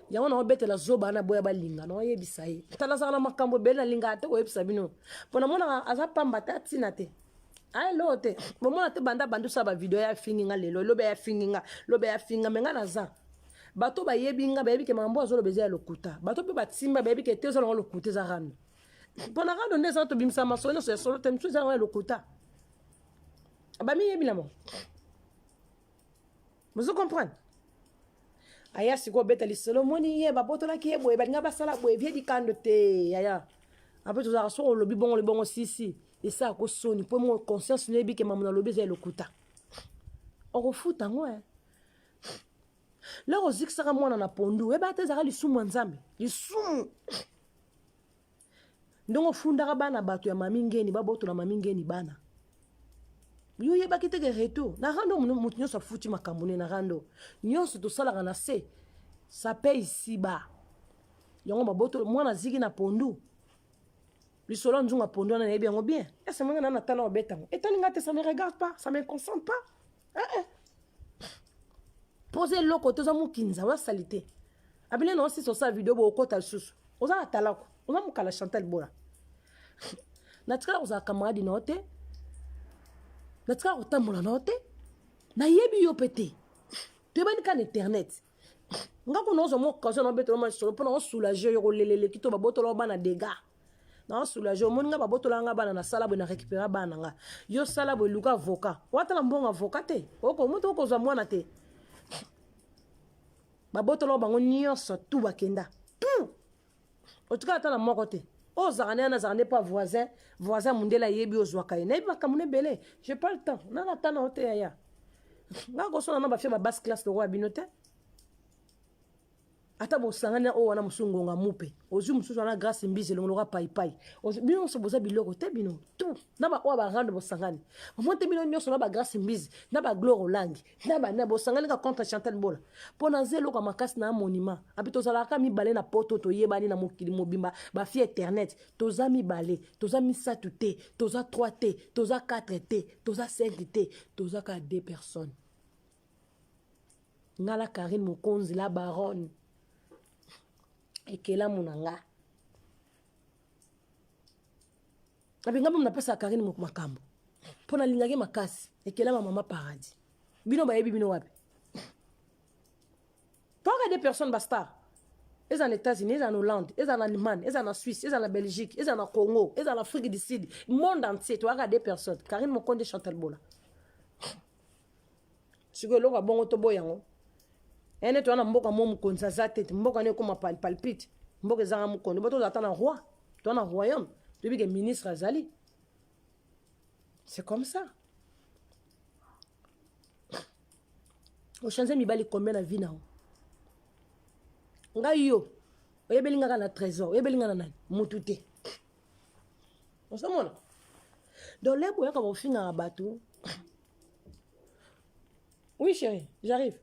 yango, naobetela zoba wana boya balinga. Naoyebisa ye, tala, azaka na makambo ebele, nalingaka te koyebisa bino mpo namonaka aza pamba te, atina te, ayeloo te. Bomona te, banda bandi osala bavideo, ya afingi nga lelo, elobi afingi nga, lobi afinga. Me nga naza bato bayebi nga, bayebi ke makambo azoloba eza ya lokuta. Bato mpe batimba, bayebi ke te, eza nango lokuta, eza rando. Mpo na rando nde eza, tobimisa masolo nyonso ya solo te, mosusu eza yango ya lokuta. Bamiyebi na mo, bozo comprendre. Aya sikoyo obeta lisolo, omoni ye babotolaki ye boye, balinga basala boye, vie dikando te yaya. Ape tozalaka, soki olobi bongo libongo sisi esalaka soni, mpo mo conscience noyebi ke mamu nalobi eza ya lokuta, okofuta yango. E loko ozikisaka mwana na pondu, oyeba te ezalaka lisumu ya Nzambe, lisumu ndenge ofundaka bana bato ya mami ngeni, babotola mami ngeni bana. Yo oyebaki te ke retour na rando, moto nyonso afuti makambo ne na rando nyonso tosalaka na se, ça paye ici bas. Yango babotola mwana aziki na pondu. Lisolo ya nzungu ya pondu wana, nayebi yango bien. Ese monga na natala obetango, etali nga te, ça me regarde pas, ça me concerne pas. Eh, eh. Pose eloko te, oza mokinza, oza sali te. Abine na osisa osala video bo okota lisusu, oza na talako, oza mokala. Chantal Bola, natikala kozala camarade na yo te, natikala kotambola na yo te, nayebi yo mpe te, toyebani kaka na internet. Nga kuna ozwa mwa occasion na obetela mwa lisolo mpona osoulage yo. Koleleleki to babotola yo bana dégâts, na osoulage. Omoni nga, babotola nga bana, nasala boye, na récupéra bana nga. Yo sala boye, luka avocat, watala mbongo avocat te, moto okozwa mwana te. Babotola bango nyonso tu, bakenda tu, otikala ata na moko te. Oyo ozalaka nde wana, azalaka nde mpo voisin, voisin mondele ayebi ozwaka ye. Nayebi makambo na ebele, j'ai pas le temps, nana ta na yo te yaya. Nga kosona na bafia ba basse classe lokola bino te. Ata bosangani na oyo wana mosusu ngonga mupe ozwi mosusu wana grâce mbizi elongo loka paipai, bino nyonso boza biloko te, bino tout na baoyo barando bosangani omoni te, bino nyonso na bagrâce mbizi na bagloire olangi na bana bosangani ka contre Chantal Bola mpo naza eloko ya makasi na monument api. Tozalaka mibale na poto, toyebani na mokili mobimba, bafille internet. Toza mibale, toza misato te, toza 3 te, toza 4 te, toza 5 te, toza kaka 2 personnes, nga la Karine Mokonzi, la baronne, ekelamu na nga. Api nga mpe napesaka Karine makambo mpo nalingaki makasi, ekelama mama paradis. Bino bayebi bino wapi? Toaka des personnes, bastar eza na États-Unis, eza na Hollande, eza na Allemagne, eza na Suisse, eza na Belgique, eza na Congo, eza na Afrique du Sud, monde entier, toyaka des personnes, Karine Mokonde, Chantal Bola. Sikoyo eloko ya bongo toboya yango ene. Toya na mboka mo mokonzi aza te, mboka ne ekóma palpite, mboka ezanga mokonzi. Bo tozala ata na roi, toa na royaume, toyebi ke ministre azali, c'est comme ça. Ochange mibali combien na vie na yo? Ngai yo oyebeli nga kaka na Trésor, oyebeli nga na nani? Mutu te. Ozomona, donc lebo oyaka kofingaka bato. Oui chéri, j'arrive.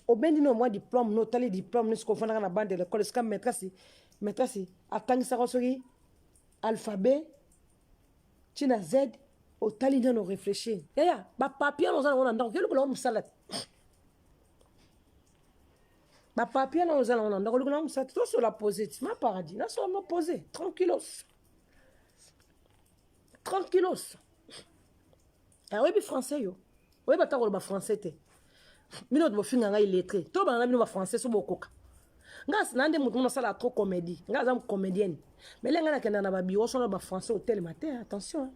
Obendi no mwa diplôme, no otali diplôme no sikoyo, ofandaka na bande de l'école esika maîtresse atangisaka soki alphabet ntina Z. Otali nano, réfléchir yaya, bapapier wana oza nango na ndako, kelukola mosala te. Bapapier wana oza nango na ndako, olukola mosala te. Tosola pose ti ma paradis, nasola no pose tranquillos, tranquillos. Oyebi français yo, oyeba ata koloba français te. Bino bofinga ngai lettré, to bana na bino bafrançais so bokoka. Nga na nde motu mona asala trop comédie, nga aza comédienne, mais le ngai nakenda na babiro so na bafrançais otelema te. Attention,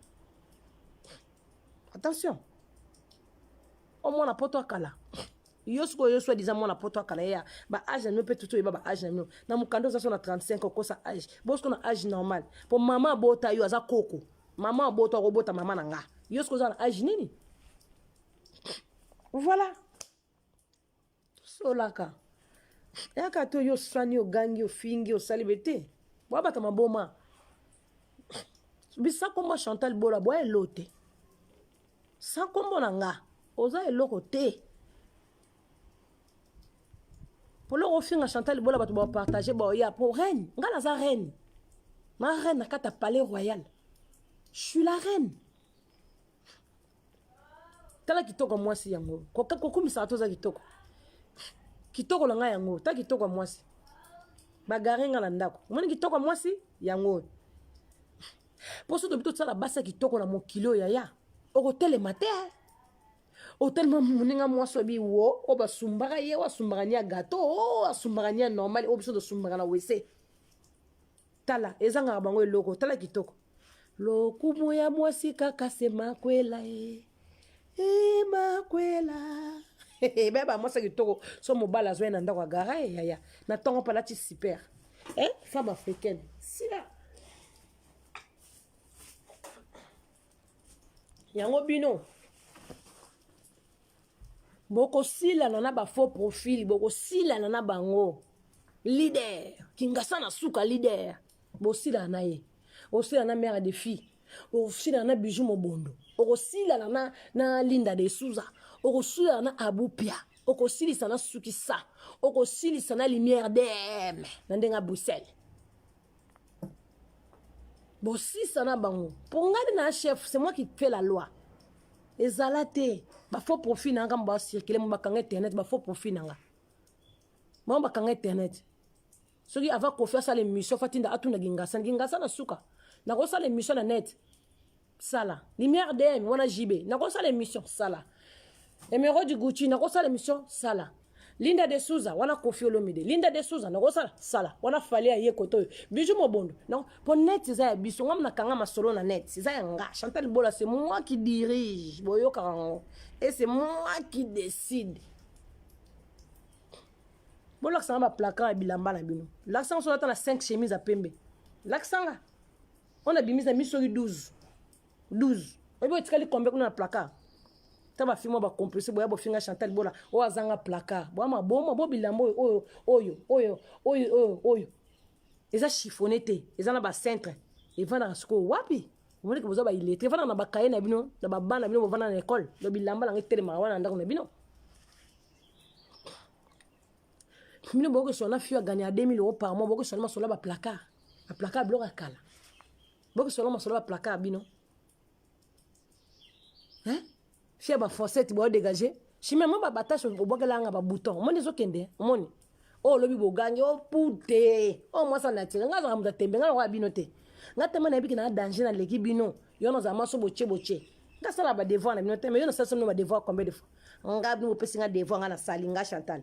attention, omwana poto akala yo sikoyo, yo soi-disant mwana poto akala ya baage na bino mpe tutu oyeba baage na bino na mokanda oza so na 35, okosa age bosiko na age normal mpo mama abota yo aza koko, mama abota akobota mama na nga. Yo sikoyo oza na age nini? Voilà, tosolaka yaka te. Oyo osani, ogangi, ofingi, osali be te, bwabata maboma bisa kombo Chantal Bola, bwa elo te. Sans kombo na nga oza eloko te. Poloko ofinga Chantal Bola, bato bapartage, baoya po reine. Nga naza reine, ma reine na kati ya palais royal, je suis la reine. Tala kitoko ya mwasi yango, kokumisaka to oza kitoko, kitoko na ngai yango. Ta kitoko ya mwasi, bagare nga na ndako, omoni kitoko ya mwasi yango oyo. Mpo so tobi tosala basi ya kitoko na mokili oyo, yaya, okotelema te. Otelema moninga mwasi oyebi wo oyo basumbaka ye, oyo asumbaka ni ya gato, oyo asumbaka ni ya normal, oyo biso tosumbaka na wese. Tala, ezangaka bango eloko. Tala kitoko, lokumu ya mwasi kaka se makwela e e makwela baya bamwasi ya kitoko. So mobali azwa ye na ndako, agara ye yaya na ntongo mpe alati super, eh? Femme africaine sila yango. Bino bokosilana na bafaux profil, bokosilana na bango. Leader Kingasa na suka leader, bosilana na ye, osilana na mare de fille, okosilana na Bijou Mobondo, okosilana na Linda de Souza, okosilana na Abupia, okosilisa na Sukisa, okosilisa na Lumière Dm na ndenge ya Bruxelles. Bosisa na bango mpo ngai na chef, c'est moi qui fais la loi. Ezala te bafaux profil na nga, bacircule mo bakanga internet, bafaux profil na nga bango bakanga internet. Soki avant Kofi asala émission, fatinda atuna Gingasa, Gingasa na suka nakosala émission na net. Sala Lumière DM wana, JB nakosala émission, sala Emeraude Gucci nakosala émission, sala Linda de Souza wana, Kofi Olomide, Linda de Souza nakosala, sala wana Fali aye kote oyo, Bijou Mobondo. Donc po net eza ya biso, ngam nakanga masolo na net eza ya nga Chantal Bola, c'est moi qui dirige, boyokaka yango, et c'est moi qui décide. Bolakisanga baplacard ya bilamba na bino, lakisanga so ata na 5 chemise ya pembe, lakisanga wana bimisa mi soki 12 12, oyebi etikali combien kuna na placard? Ta ba filme ba complexe boya bofinga Chantal Bola oyo azanga placard. Boya maboma bo bilamba oyo oyo oyo oyo oyo oyo oyo. Eza chiffonné te, eza na ba cintre. Evandaka sikoyo wapi? Omoni ke boza ba illettré, evandaka na ba cahier na bino, na ba bana bino bovanda na école. Do bilamba nanga etelemaka wana na ndako na bino. Bino bokoki sona fio a gagner à 2000 euros par mois, bokoki sona masolo ba placard. Ba placard biloko ya kala. Bokoki sona masolo ba placard bino. Hein? Fia ba fossette bo dégager. Chimé mo ba batache obwakela nga ba bouton. Omoni ezokende, omoni. Oh lobi bogangi, oh pute. Oh moi ça naturel. Nga zaka muta tembe nga lokola bino te. Nga tema na yebiki na danger na leki bino. Yo na zama so boche boche. Nga sala ba devoir na bino te, mais yo na sala so ba devoir combien de fois? Nga bino bopesi nga devoir nga na sali nga Chantal.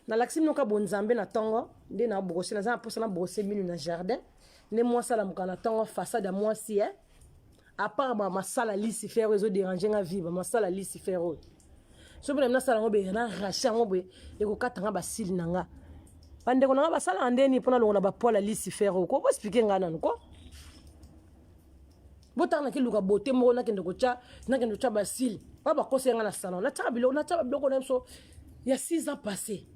Nalakisi bino ka bonzambe na tongo nde na brosse naza na posa na brosse minu na jardin nde mwasi alamuka na tongo façade ya mwasi eh à part ba masala lucifer oyo ezo déranger nga vie ba masala lucifer oyo soki na nasala yango boye na arrache yango boye ekokata nga basili na nga bandeko na nga basalaka ndeni mpo nalongola bapoil ya lucifer oyo ko boexplike nga nanu ko botanga nakeluka bote moko nakende kotya nakende kotya basile oyo bakosi yanga na salon natyaka biloko natyaka biloko na biso ya 6 ans passé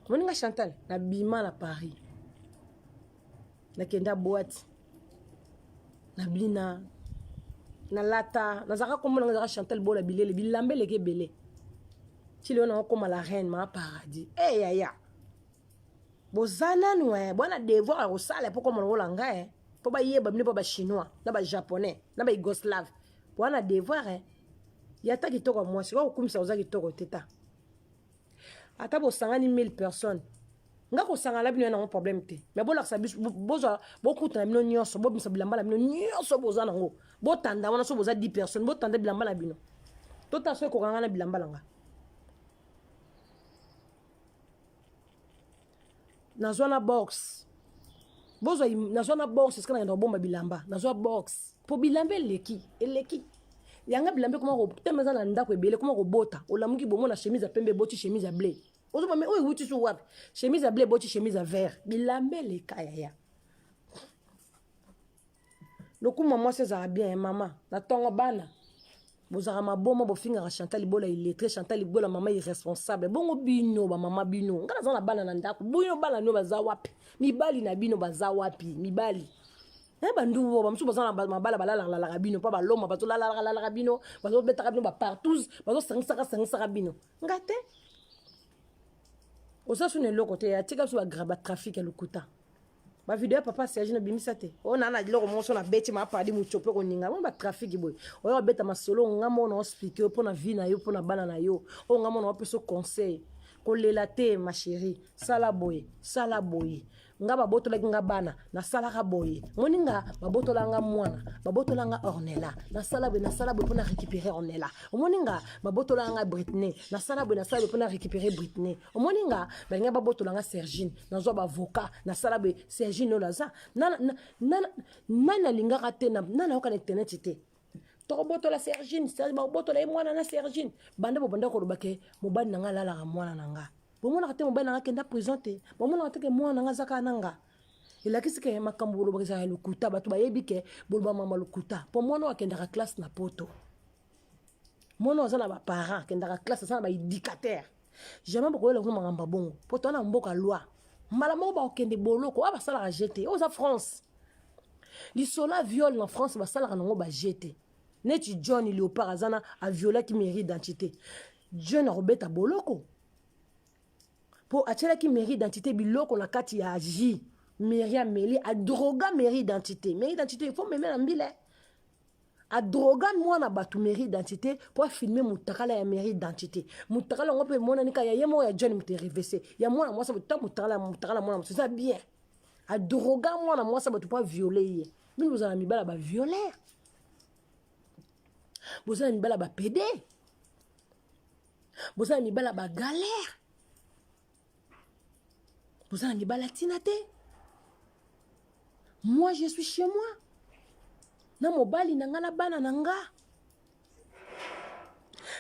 moninga chantal nabima na paris nakenda boite nabina nalata nazalaka kombo nanga ezalaka chantal bola bilele bilamba eleki ebele ti lelo nakokoma la reine ma paradis e hey, yaya boza nanu eh bwana devoir ya kosala mpo koma lokola nga eh mpo bayeba bino mpo bachinois na bajaponais na bayugoslave bwana devoir eh ya ata kitoko ya mwasi okokumisa oza kitoko te ta ata bosangani 1000 personnes nga kosangana na bino ya nango problème te mais bolakisa biso bozwa bokutana bino nyonso bobimisa bilamba na bino nyonso boza nango botanda wana so boza 10 personnes botanda bilamba na bino totala so ekokanga na bilamba na nga nazwa na box bozwa nazwa na box esika nakenda kobomba bilamba nazwa box mpo bilamba eleki eleki yanga bilamba ekoma teme eza na ndako ebele ekoma kobota olamuki bomona chemise ya pembe eboti chemise ya ble ozoba me oyo ewuti so wapi chemise ya ble eboti chemise ya vert bilamba eleka yaya lokumu ya mwasi ezalaka bien mama na ntongo bana bozalaka maboma bofingaka chantal libola illettré chantal libola mama irresponsable bongo bino bamama bino ngai naza na bana na ndako bino bana bino baza wapi mibali na bino baza wapi mibali eh, bandubo bamosusu baza na mabala balalalalaka bino mpo baloma bazolalalalaka bino bazobetaka bino bapartous bazosangisaka sangisaka bino nga te oza suna eloko te atika biso batrafic ya lokuta ba video ya papa Serge na bimisa te o na na eloko moko so na beti ma padi muchope koninga mo ba trafic boye oyo obeta masolo nga moko na expliquer yo pona vie na yo pona bana na yo oyo nga moko na opesa conseil kolela te ma chérie sala boye sala boye nga babotolaki nga bana nasalaka boye moni nga babotola nga mwana babotola nga ornella nasala boye nasala boye mpona récupérer ornella omoni nga babotola nga britney nasala boye nasala boye mpona récupérer britney omoni nga balinga babotola nga sergine nazwa bavocat nasala boye sergine oyo aza nani alingaka te nani ayoka na internet te tokobotola sergine bakobotola ye mwana na sergine banda bobanda koloba ke mobali na nga alalaka mwana na nga bomonaka te mobali na nga akenda prison te bomonaka te ke mwana na nga aza kaka na nga elakisi ke makambo bolobaka ezalaka lokuta bato bayebi ke boloba mama lokuta mpo mwana oyo akendaka classe na poto mwana oyo aza na baparent akendaka classe aza na baéducateur jamais bokoyela kuna makambo ya bongo mpo toa na mboka loi mbala moko bakokende boloko oyo basalaka je te oyo eza france lisolo ya viole na france basalaka nango baje te neti john leopard aza na aviolaki mairie identité john akobeta boloko mpo atielaki mairie identité biloko na kati ya j mairie ameli adroga mairie identité mairie identité il faut meme na mbila adroga mwana bato mairie identité mpo afilme mutakala ya mairie identité mutakala yango mpe emonani kaka ya ye moko ya john moto erevese ya mwana mwasi ta mutakala mutakala mwana mwasi eza bien adroga mwana mwasi bato mpo aviole ye bino bozala na mibala baviolere boza na mibala bapede boza na mibala bagalere boza na mibala ntina te moi je suis chez moi na mobali na nga na bana na nga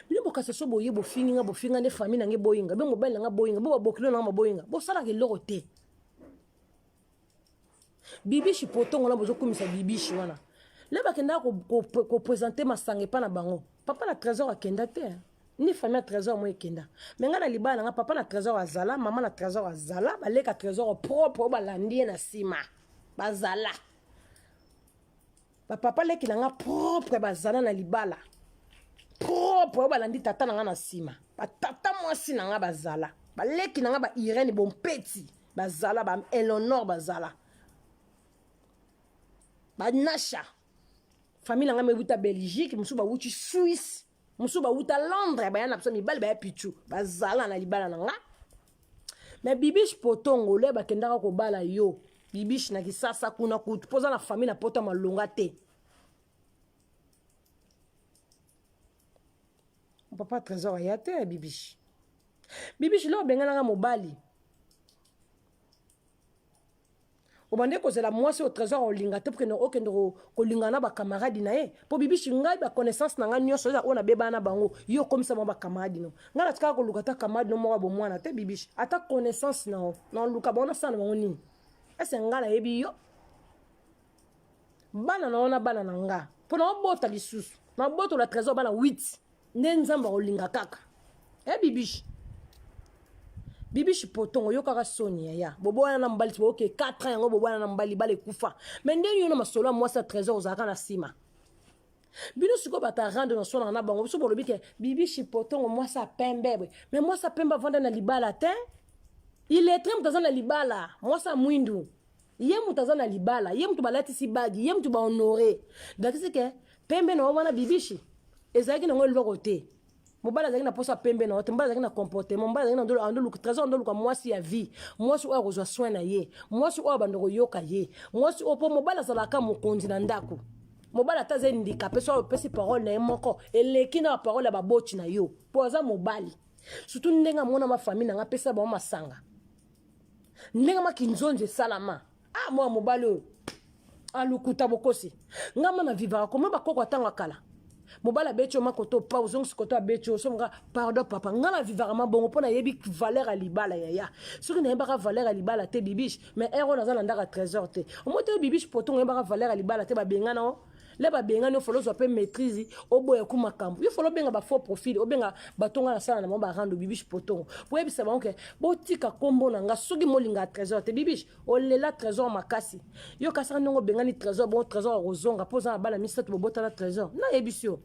bino bokasa so boye bofingi nga bofinga nde famille na nga eboyinga be mobali na nga boyinga bo babokilo na nga baboyinga bosalaka eloko te bibishi potongo wana bozokumisa bibishi wana. Le bakendaka kopresente masanga epa na bango, papa na Trésor akenda te, ni famille ya Trésor mo ekenda. Me ngai na libala na ngai, papa na Trésor azala, mama na Trésor azala, baleka Trésor propre oyo balandi ye na nsima bazala, bapapa leki na nga propre bazala na libala propre oyo balandi tata na nga na nsima, batata mwasi na nga bazala, baleki na nga ba Irene Bompeti bazala, ba Eleonore bazala, banasha famille na nga mewuta Belgique, mosusu bawuti Suisse, mosusu bawuta Londres, baya na biso mibali, baya pichu, bazala na libala na nga. Me Bibiche Potongo, le bakendaka kobala yo Bibiche na Kisasa kuna kutu, mpo oza na famille na poto ya malonga te. Papa Trésor aya te ya Bibiche. Bibiche, lo obenganaka mobali, obande kozela mwasi oyo Trésor olinga te, pokende okende kolinga na bakamaradi na ye. Mpo Bibishi, ngai baconnaissance na ngai nyonso eza oyo nabebana na bango, yo okomisa bango bakamaradi no. Ngai natikaka koluka ata kamaradi no moko ya bomwana te. Bibishi, ata connaissance na yo naluka bango, nasala na bango nini? Ese ngai nayebi yo bana na yo na bana na nga, mpo na obota lisusu, nabotola Trésor bana 8 nde Nzambe akolinga kaka. E Bibishi, Bibishi Potongo, oyokaka soni yaya. Boboyana na mobali ti boyoke 4 ans yango, boboyana na mobali, libala ekufa. Me ndenge yo na masolo ya mwasi ya Trésor ozalaka na nsima bino sikoyo, bato arande na sonaka na bango. Biso bolobi ke Bibishi Potongo mwasi ya pembe bwe, me mwasi ya pembe avanda na libala te. Illettré moto aza na libala, mwasi ya mwindu ye moto aza na libala, ye moto balatisi bagi, ye moto bahonore. Dakisi ke pembe na yo wana, Bibishi, ezalaki nango eloko te. Mobali azalaki na posa pembe na yo te. Mobali azalaki na comportement, mobali azalaki na andoluka Trésor, andoluka mwasi ya vie, mwasi oyo akozwa soin na ye, mwasi oyo abanda koyoka ye, mwasi oyo, mpo mobali azalaka mokonzi na ndako. Mobali ata aza handicapé, so opesi parole na ye moko eleki na baparole ya baboti na yo, mpo aza mobali. Surtout ndenge amona mafamille na nga apesa bango masanga, ndenge makinzonzi esalama. Ah, mwana mobali oyo alukuta bokosi. Nga ma na vivaka koma bakoko atango akala, mobali abeti yo makoto pa ozongisi koto, abeti yo somoka pardon papa. Nga na vivaka mabongo mpo nayebi valeur ya libala yaya. Soki nayebaka valeur ya libala te, Bibiche, mais heure oyo naza na ndako ya Trésor te. Omoi te, Bibiche Potongo, oyebaka valeur ya libala te. Babengana o le babengani yo, folo ozwa mpe maîtrise, oboya ku makambo yo, folo obenga bafaux profil, obenga bato nga nasala na bango barando. Bibiche Potongo, po oyebisa bango ke botika nkombo na nga soki molinga ya Trésor te. Bibiche, olela Trésor makasi. Yo kasaka ndenge obengani Trésor bongo, Trésor akozonga mpo oza na bana misato bobotana Trésor. Nayebisi yo,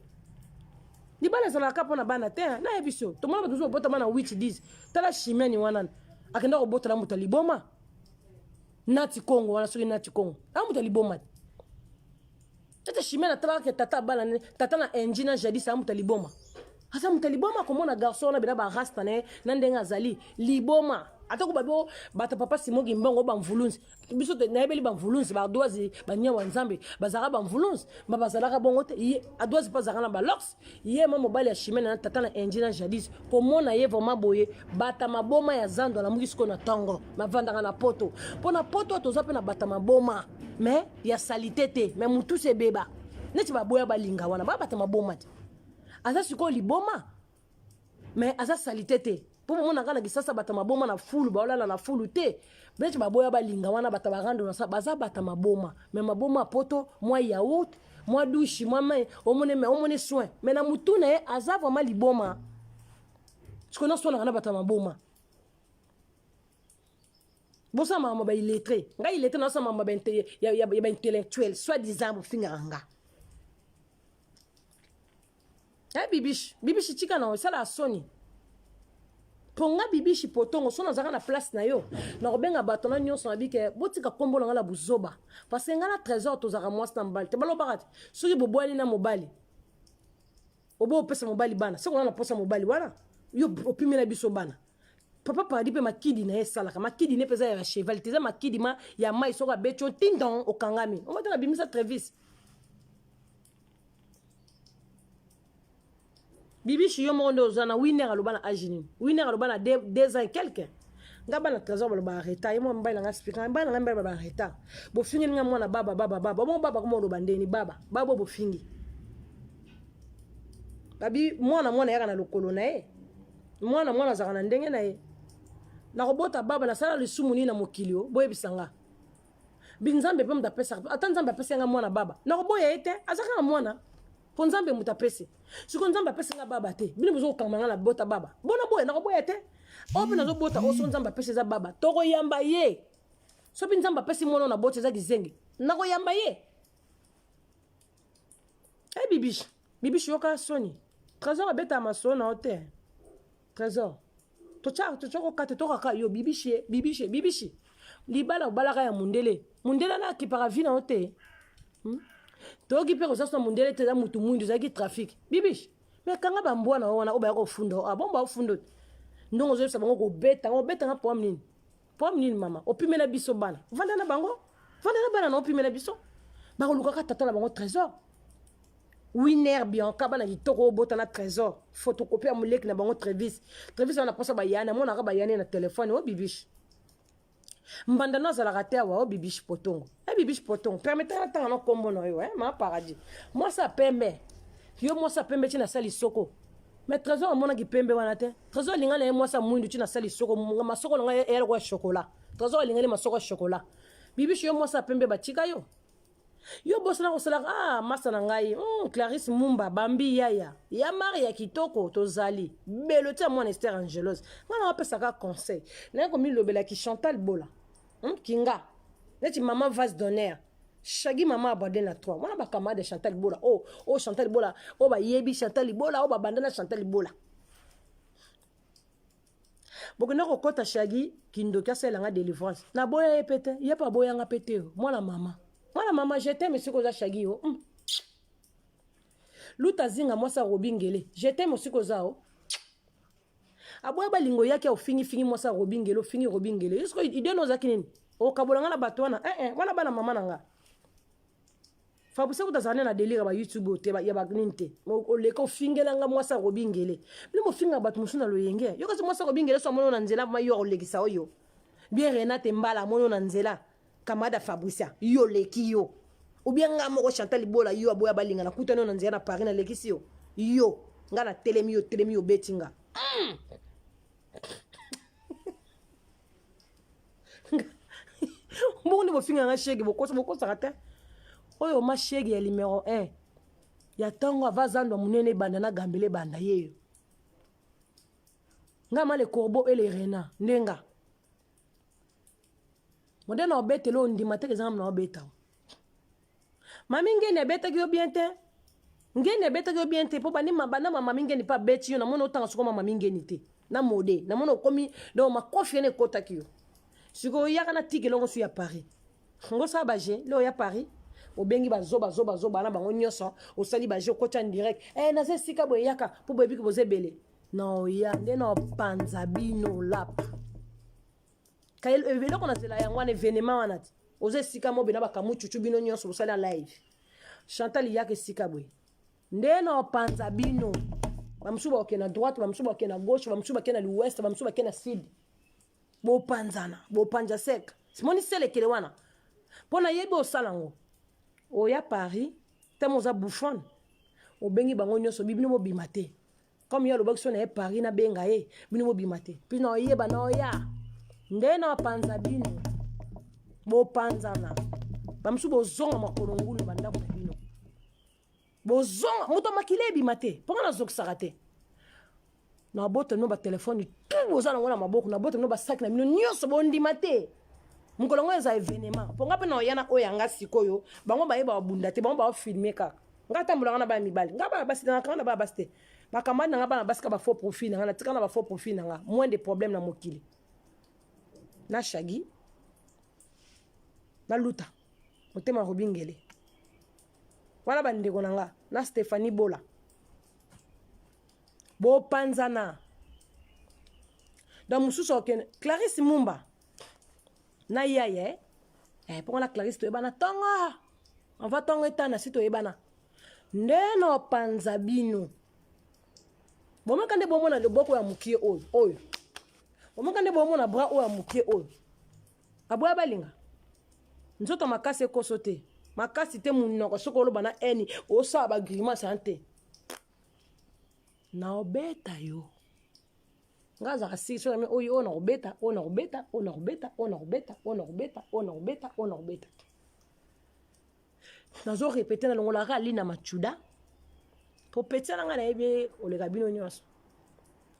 libala ezalaka mpo na bana te. Nayebisi yo, tomona bato mosusu babotama na 8, 10. Tala Chimene wana, akenda kobotala moto ya liboma nati Kongo wana, soki nati Kongo a moto ya liboma te. Ete Chimene atalaka ke tata abala tata na enji na jadis, a moto ya liboma, aza moto ya liboma. Komona garçon wana bena barasta na ye na ndenge azali liboma, atako babi bato papa Simoki mbongo bamvulunzi. Biso nayebeli bamvulunzi, baardoise, banyawa Nzambe bazalaka bamvulunzi, ma bazalaka bongo te. Ye ardoise mpe azalaka na balox. Ye ma mobali ya Chimene na tata na enji na jadis, komona ye vraiment boye, bata maboma ya zando. Alamuki sikoyo na ntongo, bavandaka na poto, mpo na poto toza mpe na bata maboma mais ya salite te, mais motusi ebeba neti baboya balinga wana babata maboma te. Aza sikoyo liboma mais aza salite te, mpo bomonaka na Kisasa bato maboma na fulu baolala na fulu te, neti baboya balinga wana. Bato barando na sa baza bato maboma, mais maboma ya poto, mwa yaourt, mwa douche, mwa mai, omone, mais omone soin, mais na mutu na ye aza vraiment liboma. Sikoyo naswanaka na bato ya maboma, bosala makambo ba illettré. Ngai illettré, nasala makambo ya baintellectuel soit disant bofingaka nga. Eh, Bibishi, Bibishi, tika na osala soni mpo nga Bibishi Potongo, so nazalaka na place na yo, nakobenga bato na nyonso na bike, botika nkombo na nga na buzoba, parce que nga na Trésor tozalaka mwasi na mobali te. Balobaka te soki bobwani na mobali, obo opesa mobali bana, soki oza na posa mobali wana, yo opimela biso bana. Papa Paradis mpe makidi na ye esalaka makidi ne mpe eza ya cheval te, eza makidi ma ya mai. Soki abeti yo tindon, okangami. Omata na bimisa Trevis. Bibishi, yo moko nde oza na Winner aloba na age nini? Winner aloba na 2 ans et quelque. Nga bana Trésor baloba retard. Ye mwa mobali na nga spika, bana na nga mibali baloba retard. Bofingeli nga mwana baba baba baba bongo, baba koma oloba ndeni baba baba bofingi babi mwana mwana yaka na lokolo na ye, mwana mwana azalaka na ndenge na ye. Nakobota baba, nasala lisumu nini na mokili? O boyebisa nga. Binzambe mpe moto apesaka, ata Nzambe apesi nga mwana baba, nakoboya ye te, aza kaka mwana. Mpo Nzambe moto apesi. Sikoyo Nzambe apesi nga baba te, bino bozokokanga nga na bota baba. Bona boya, nakoboya te. Oyo mpe nazobota oyo so Nzambe apesi eza baba, tokoyamba ye. Soki Nzambe apesi mwana na boti eza kizengi, nakoyamba ye. Eh Bibiche, Bibiche yoka soni. Trésor abeta masolo na yo te. Trésor. Tocha tocha ko kate toka yo Bibiche, Bibiche, Bibiche. Libala obalaka ya mundele. Mundele na akipaka vie na yo te. Toyoki mpe koza so na mundele te, eza mutu mwindu, ezalaki trafic. Bibiche, mais kanga bambwa na yo wana oyo baya kofunda. Ah bon, baofunda ndongo ozoyebisa bango kobeta ngo, obeta nga poame nini? Poame nini mama? Opimela biso bana. Vanda na bango. Vanda na bana na opimela biso. Bakolukaka tata na bango Trésor. Winner Bianca bana kitoko obota na Trésor. Photocopie ya moleki na bango Travis. Travis wana posa bayane, amonaka bayane na telefone o Bibiche. Mbanda no azalaka te awa o Bibiche Potongo. Eh Bibiche Potongo, permettez na tanga no kombo na yo eh ma paradis. Mwasi ya pembe. Yo mwasi ya pembe ti na sali soko. Mais Trésor amonaki pembe wana te. Trésor alinga na ye mwasi ya mwindu ti na sali soko, masoko na ngai eyala kwa chocolat. Trésor alingani masoko ya chocolat. Bibiche yo mwasi ya pembe batika yo. Yo bosana kosalaka ah masa na ngai Clarisse Mumba Bambi yaya ya mari ya kitoko tozali belo tia mwana Esther Angelos ngai na wapesaka conseil naye komilobelaki Chantal Bola kinga neti maman vase d'honneur Shaggy maman abade na 3 wana ba camarade Chantal Bola oh oh Chantal Bola oh bayebi Chantal Bola oh babanda na Chantal Bola bokenda kokɔta Shaggy kindoki asalela nga délivrance naboya ye pe te, ye pe aboyanga pe te. Mwana mama, mwana mama, je t'aime soki oza Shaggy o Luta zinga mwasi arobi ngele, je t'aime soki oza o aboya balingo yaki ofingifingi mwasi arobi ngele, ofingi robi ngele yo sikoyo idée no ozalaki nini? Okabola nga na bato wana eh, eh, wana bana mama na nga Fabrice kuta azala nde na délire ya ba YouTube te, ya banini te. Oleka ofingela nga mwasi arobi ngele, bino bofinga bato mosusu na loyenge. Yo kasi mwasi arobi ngele so amoni na nzela ma yo akolekisa oyo bien. Renate Mbala amoni na nzela camarade ya Fabricia, yo oleki yo ou bien nga moko Chantal Bola yo aboya balinga na kutani na nzela na Paris, nalekisi yo. Yo nga na telemi, yo telemi, yo obeti nga. Bongo nde bofinga nga shege, bokosa, bokosaka te. Oyo ma shege ya numero 1 ya ntongo ava zando ya monene ebanda na gambela ebanda yeyo nga ma le corbeau et le renard nde nga modele na obetela oyo ndima te kezanga na obeta. Mami Ngeni abetaki yo bien te, Ngeni abetaki yo bien te mpo bandi banda mami Ngeni mpe abeti yo. Namoni otanga soko ma mami Ngeni te na mode, namoni okomi donc makofi wana ekotaki yo. Sikoyo oyaka na tike elongo su ya Paris, ngosala baje le oya Paris, obengi bazoba zoba zoba na bango nyonso, osali baje, okoti en direct eh, naza esika boye, eyaka mpo boyebiki boza ebele na oya nde na opanza bino lapa eloko na zela yango wana événement wana te. Oza esika mo bena bakamucucu bino nyonso bosali na live. Chantal yaka esika boye nde na opanza bino. Bamosusu bakokende na droite, bamosusu bakokende na gauche, bamosusu bakende na l'ouest, bamosusu bakende na sud. Bopanzana, bopanza sec simoni selekele wana mpo nayebi osala yango. Oya Paris temo oza bouffon, obengi bango nyonso, bino bobima te comme ye alobaki so na ye Paris nabenga ye, bino bobima te mpi na oyeba na oya nde na opanza bino. Bopanzana, bamosusu bozonga makolo ngulu na bandako na bino, bozonga moto makila ebima te mpo nga nazokisaka te. Nabota bino batelefone tu boza nango na maboko, nabota bino basaki na bino nyonso, bondima te. Mokolo yango eza événement mpo nga mpe na oya na oyo yanga. Sikoyo bango bayeba babunda te, bango baofilme kaka. Nga tambolanga na bana mibali, nga bana basi nanga na bana basi te, bakamani na nga bana basi ka ba faux profil na nga, natika na ba faux profil na nga, moins de problème na mokili na Shagi naluta motema robi ngele wana bandeko na nga na Stéphanie Bola. Bopanzana donc mosusu akokende Clarisse Mumba na yaya eh, mpo na Clarisse toyebana ntongo ava ntongo etana si toyebana nde na opanza bino. Bomaka nde bomona loboko ya mokie oyo oyo, bomaka nde bomona bras oyo ya mokie oyo aboya balinga nzoto makasi ekoso te, makasi te monoko soki oloba na eni osala bagrimace an te na obeta yo. Nga azalaka siki soki oyo oyo nakobeta, oyo nakobeta, oyo nakobeta, oyo nakobeta, oyo nakobeta, oyo nakobeta, oyo nakobeta. Nazo répéter, nalongolaka Alina Machuda po petit na ngai, nayebi oleka bino nyonso.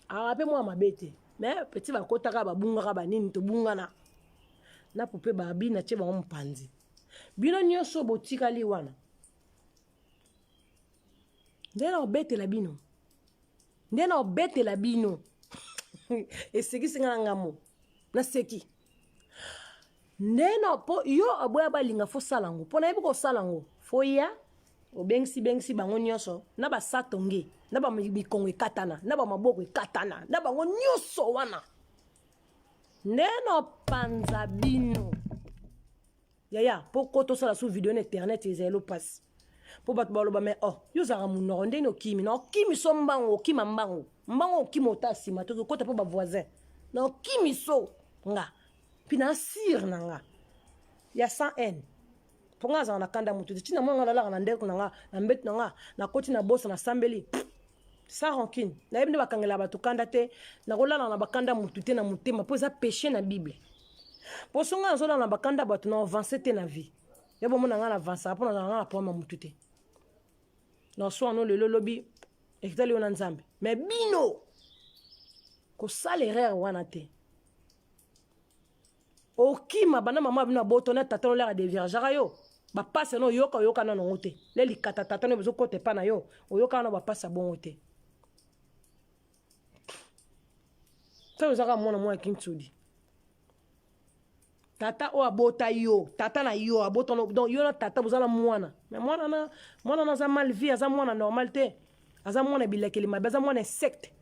Awa mpe mwa mabe te, mais petit bakotaka, babungaka banini, tobungana na poupée Barbie, natie bango mopanzi. Bino nyonso botikali wana nde na obetela bino, nde na obetela bino. Esekisi nga na ngambo, naseki nde na mpo yo aboya balinga. Fo sala yango mpo nayebi kosala yango. Fo ya obengisi bengisi bango nyonso na basatonge, na bamikongo ekatana, na bamaboko ekatana, na bango nyonso wana nde nopanza bino. Yaya, mpo ko tosala su video na internet, ezali mpasi mpo bato baloba. Mais oh, yo ozalaka monoko ndenge okimi na okimi so mbango, okima mbango mbango, okima ota nsima, toki okota mpo bavoisin na okimi so nga mpi na asire na nga ya sans haine, mpo nga azala na kanda motu te. Ntina mwana nga nalalaka na ndeko na nga, na mbeto na nga, nakoti na bosa, nasambeli sans rancune. Nayebi nde bakangela bato kanda te. Nakolala na bakanda motu te na motema, mpo eza péché na Bible. Mpo so ngai nazolala na bakanda bato, na avance te na vie. Ya bomona ngai na avansaka mpo nazala ngai na problème ya motu te. Na swano lelo, lobi ekitali yo na Nzambe. Mais bino kosala erreur wana te. Okima banda mama bino aboto na tata nolaka deviergeaka yo, bapasi na oyoka, oyoka nano yango te. Le likata tata no bezokota epa na yo, oyoka wana bapasi ya bongo te. Ntango ozaka mwana mwana kintsudi, tata oyo abota yo, tata na yo abota, donc yo na tata boza na mwana. Mais mwana na mwana na aza mal vie, aza mwana normal te, aza mwana bilakeli mabe, aza mwana insecte.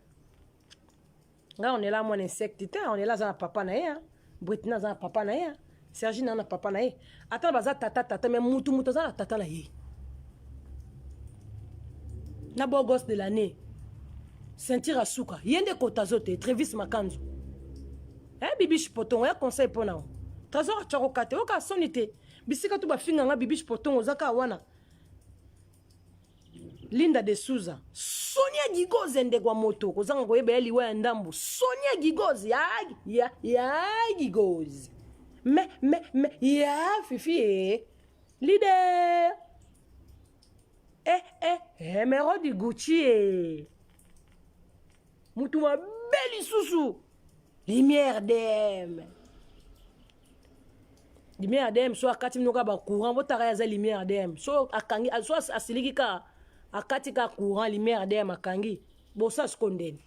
Ngai onela mwana insecte te. Onela aza na papa na ye, Britina aza na papa na ye, Sergine aza na papa na ye. Ata baza tata tata, mais mutu mutu aza na tata na ye. Na beau gosse de l'année, ceinture asuka ye nde kotazo te, Trevis Makanzu. Eh, Bibish Potongo ya conseil mpo na Trésor atiakoka te, oyoka soni te. Bisika to bafinganga Bibish Potongo, oza kaka wana. Linda de Souza, Sonia Gigoze, ndeko ya moto kozanga koyeba ya liwa ya ndambu. Sonia Gigoze ya, ya, ya Gigoze, me ya Fifi e leader, eh, eh, Emeraude Gucci e mutu mabe lisusu. Lumière DM, lumière DM, so akati bino kaka bacourant, botaka ye aza lumière DM. So akangi, so asiliki kaka, akati kaka courant. Lumière DM akangi, bosa siko ndeni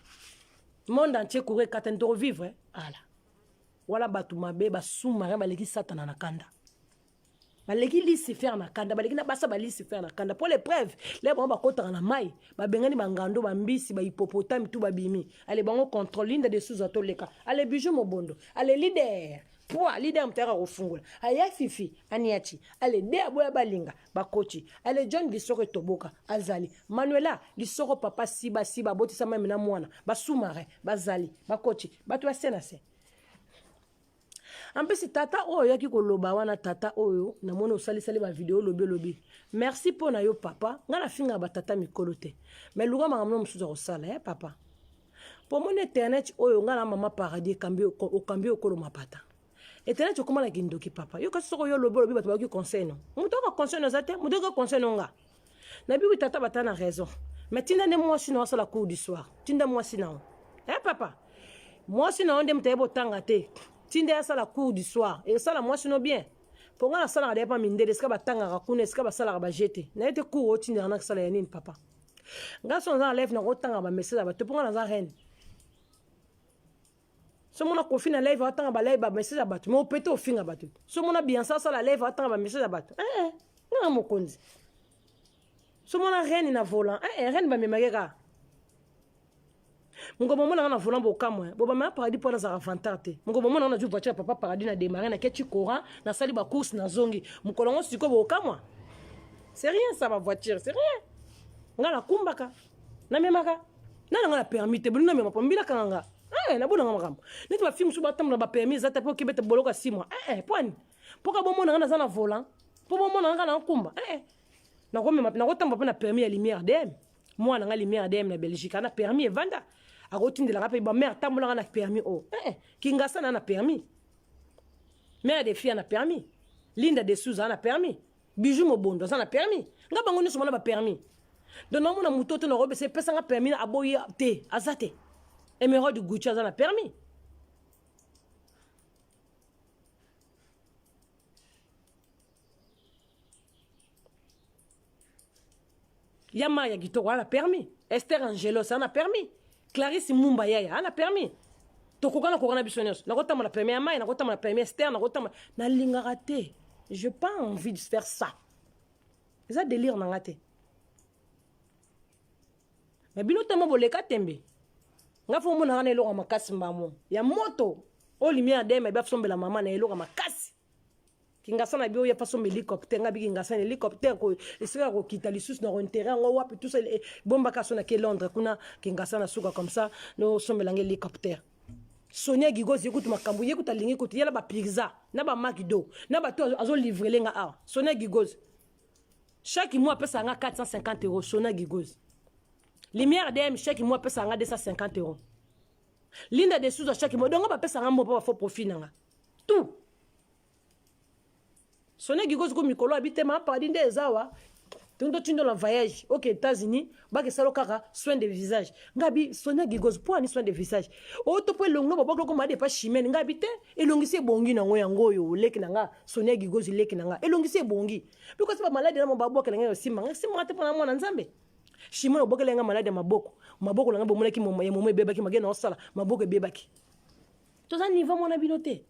monde entier courant ekatani, tokovivre ala wala. Bato mabe, basous-marin baleki Satana na kanda, baleki Lucifer na kanda, baleki na basa balucifer na kanda. Mpo l'épreuve le bango bakotaka na mai, babengani bangando, bambisi, bahippopotame tu babimi. Ale bango contrôle. Linda de Suza toleka. Ale Bijou Mobondo, ale leader poi leader moto ayaka kofungola aya Fifi Aniachi. Ale de aboya balinga bakoti. Ale John Lisoko etoboka, azali Manuela Lisoko, papa siba siba abotisa mami na mwana. Basous-marin bazali, bakoti bato ya se na se. Ampesi tata oyo oyaki koloba wana, tata oyo namoni osalisali bavideo, olobi olobi merci mpo na yo papa. Ngai nafingaka batata mikolo te, mais luka makambo no mosusu ya kosala ya papa, mpo omoni internet oyo. Ngai na mama Paradis okambi okolo mapata internet okóma na kindoki. Papa, yo kasi soko yo olobi olobi, bato bayoki conseil no, moto oyoka conseil no eza te, moto oyoka conseil no. Nga nabiwi tata bata na raison, mais tinda nde mwasi na asala cours du soir. Tinda mwasi na yo, eh papa, mwasi na yo nde moto ayeba otanga te. Tinda ye asala cours du soir, esala mwasi no bien. Mpo ngai nasalaka deya mpa mindele, esika batangaka kuna, esika basalaka baje te. Naye te cours otindaka na kosala ya nini papa? Ngai so naza na live, nakotanga bamessage ya bato, mpo ngai naza reine. So mona Kofi na live, atanga balive, bamessage ya bato, mais opete ofinga bato. So mona Biansa asala live, atanga bamessage ya bato. Eh, eh, nganga mokonzi. So mona reine na volant, eh, eh, reine bamemaki kaka moko bomonanga na volant, bokamwa bobamaya Paradis mpo nazalaka vantard te. Moko bomonanga nazwi voiture ya papa Paradis, na démarre, naketi courant, nasali bacourse, nazongi mokolo yango. Sikoyo bokamwa, c'est rien ça, bavoiture c'est rien. Nga nakumbaka, namemaka nana nga na permis te, bino namema mpo mbila kanga nga. Eh, nabonanga makambo neti bafilme mosusu batambola bapermis eza te, mpo okebeta boloko ya 6 mois. Eh, po ani mpo ka bomona nga naza na volant, mpo bomona nga na nkumba. Eh, nakomema, nakotambola mpe na permis ya Lumière DM. Mwana nga Lumière DM na Belgique ana permis, evanda akotindelaka mpe bamare, tambolaka na permis oyo. Eh, Kingasa na na permis, mare de fille na permis, Linda de Souza na permis. Bijou Mobondo aza na permis. Nga bango nyonso bana ba permis. Donc namona moto te nakobesa epesa nga permis aboyi te aza te. Emeraude Gucci aza na permis. Ya Maya kitoko ana permis. Esther Angelos ana permis. Clarisse Mumba yaya ana permis. Tokokana kokana biso nyonso. Nakotambola permis ya Maya, nakotambola permis Esther, nakotambola nalingaka te. Je pas envie de faire ça. Eza délire na nga te. Mais bino temo boleka tembe. Nga fo monaka na eloko ya makasi mbamo. Ya moto. Oyo lumière deme basombela mama na eloko ya makasi. Kingasana bi oya façon hélicoptère nga bi Kingasana hélicoptère ko esika ko kita lisusu na ko intérêt yango wapi tout ça eh, bomba kaso na ke Londres kuna Kingasana suka comme ça no sombela nga hélicoptère Sonia Gigozi kutu makambo ye kutu alingi kutu yala ba pizza na ba McDo na bato azo livrer nga awa Sonia Gigozi chaque mois apesa nga 450 euros Sonia Gigozi Lumière DM chaque mois apesa nga 250 euros Linda de Souza chaque mois donc bapesa nga mbo pa ba faux profit na nga tout Sonia Gigozi ko mikolo abi te ma paradis nde eza wa tondo tindo na voyage oke États-Unis bakesalo kaka soin de visage nga bi Sonia Gigozi mpo ani soin de visage oyo to mpo elongi no babwaki loko made epa chimene nga bi te elongisi ebongi nango yango oyo leki na nga Sonia Gigozi leki na nga elongisi ebongi bikosi ba maladi na mo babwakela nga osimba nga simba te mpo na mwana Nzambe Chimene obwakela nga maladi ya maboko maboko na nga bomonaki ya momo ebebaki mage na osala maboko ebebaki toza niveau mwana bino te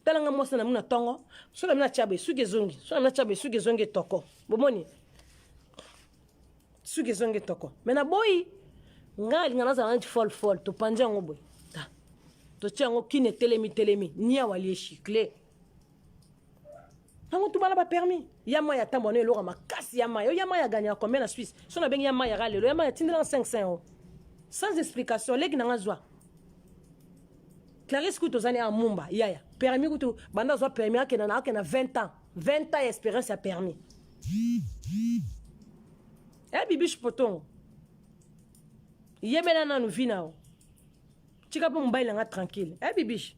tala nga mwasi na mona tongo so na mina chabe suki ezongi so na mina chabe suki ezongi etoko bomoni suki ezongi etoko me naboyi nga alinga nazala neti fol fol topanzi yango boye ta totia yango kini etelemi telemi niawa lie chicle yango tubala ba permis ya mai atambwa no eloko makasi ya mai oyo ya mai agagnaka combien na suisse so nabengi ya mai yaka lelo ya mai atindelanga 500 euro sans explication leki na nga zwa Clarisse kutu ozani a mumba yaya permis kutu banda azwa permis akenda na akenda 20 ans 20 ans ya experience ya permis eh bibiche potongo yebela nanu vie na yo tika mpo mobali na nga tranquille eh bibiche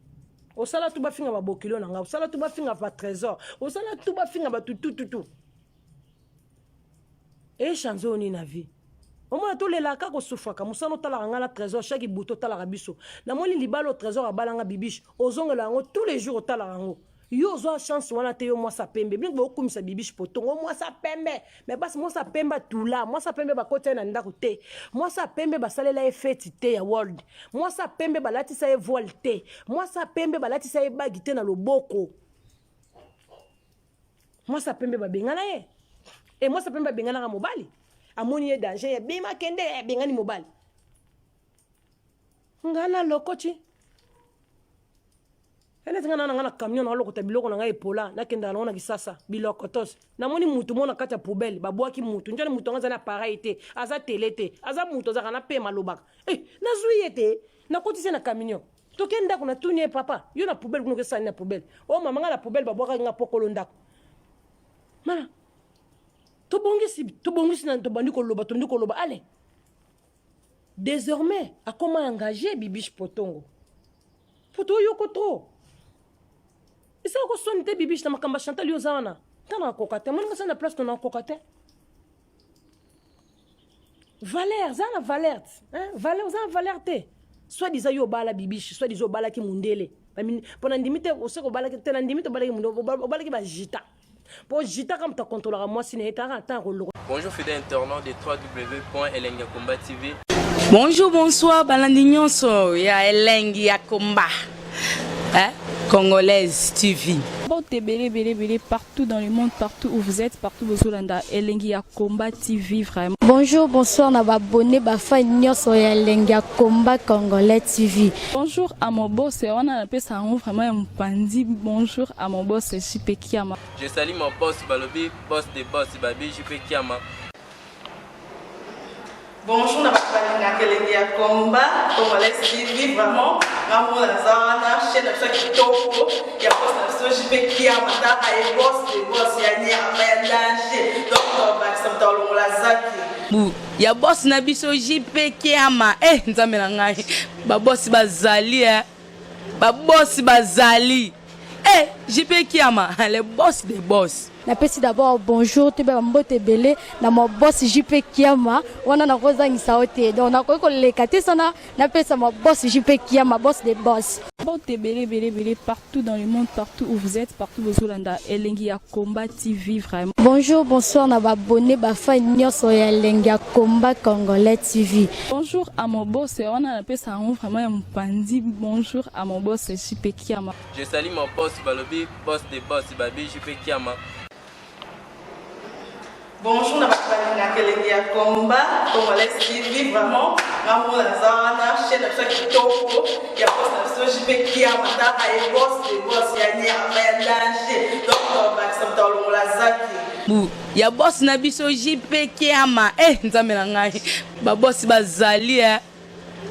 osala tu bafinga babokilo na nga osala tu bafinga ba trésor osala tu bafinga bato tututu echange oyo nini na vie omona tolelaka kosufraka mosala otalaka ngai na trésor chaque butu otalaka biso namoni libala oyo trésor abalanga bibiche ozongela yango tous les jours otalaka yango yo ozwa chance wana te yo mwasi ya pembe bino bokumisa bibiche potongo mwasi ya pembe me basi mwasi ya pembe atula mwasi ya pembe bakota ye na ndako te mwasi ya pembe basalela ye feti te ya world mwasi ya pembe balatisa ye voile te mwasi ya pembe balatisa ye bagi te na loboko mwasi ya pembe babengana ye e mwasi ya pembe abenganaka mobali amoni ye danger ya bima kende abengani mobali nga na lokoti eneti nga na nga na camion nalokota biloko na ngai epola nakendaka nango na kisasa bilokotos namoni mutu moko na kati ya poubelle babwaki mutu njani mutu yango aza na appareil te aza tele te aza mutu azalaka na pema alobaka eh, nazwi ye te nakotisi ye na camion toke ndako natuni ye papa yo na poubelle kuna okesani na poubelle o oh, mama nga na poubelle babwakaki nga pokolo ndako mana tobongisi tobongisi na tobandi koloba tobandi koloba ale désormais akoma engagé bibiche potongo po toyoko trop esala kosoni te bibiche na makambo ya chantal yo oza wana nga nakoka te moninga osali na place to nakoka te valeur za na valeur hein? valeur oza na valeur te soit disant yo obala bibiche soit disant obalaki mundele mpo na ndimi te oseki obalaki te na ndimi te obalaki mundele obalaki bajita mpo jita kaka moto akontrolaka mwasi na ye taka ata koloko Bonjour fidèle internaute de www.elengiyakomba TV. Bonjour, bonsoir, balandi nyonso ya elengi ya komba. Hein? Congolaise TV. Mbote ebele ebele ebele partout dans le monde, partout où vous êtes, partout bozolanda Elengi ya Combat TV vraiment. Bonjour, bonsoir na ba abonné ba fan nyonso ya Elengi ya Combat Congolais TV. Bonjour à mon boss, wana napesa yango vraiment ya mopanzi. Bonjour à mon boss JP Kiama. Je salue mon boss balobi boss de boss babi JP Kiama. Bonjour na bato balingaka elengi ya combat congolais TV vraiment nga moko naza wana chaîne na biso ya kitoko ya boss na biso JP Kiama tala ye boss de boss ya nyama ya danger donc tobakisa moto alongola zaki bu ya boss na biso JP Kiama eh nzambe na ngai ba boss bazali eh ba boss bazali eh JP Kiama le boss de boss. Napesi d'abord bonjour, toyeba bambote ebele na ma boss JP Kiama. Wana nakozangisa yo te, donc nakoki koleka te sana napesa ma boss JP Kiama, boss de boss. Mbote ebele ebele ebele partout dans le monde, partout où vous êtes, partout bozolanda Elengi ya Combat TV vraiment. Bonjour, bonsoir na baabonnés, bafans nyonso ya Elengi ya Combat Congolais TV. Bonjour à mon boss, wana napesa yango vraiment ya mopanzi. Bonjour à mon boss JP Kiama. Je salue mon boss, balobi boss de boss, babi JP Kiama. Bonjour na bato balingaka Elengi ya Combat Congolais TV. Vraiment, ngamona naza wana, chaîne na biso ya kitoko ya boss na biso JP Kiama. Taka ye, boss de boss ya nyama ya danger. Donc bakisa moto alongola zaki. Bu ya boss na biso JP Kiama. E Nzambe na ngai, babosi bazali e,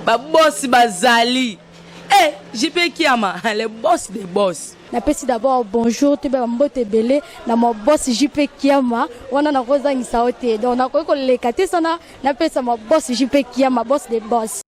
babosi bazali e, JP Kiama, le boss de boss. Napesi d'abord bonjour, toyeba bambote ebele na ma boss JP Kiama. Wana nakozangisa yo te, donc nakoki koleka te sana napesa ma boss JP Kiama, boss de boss.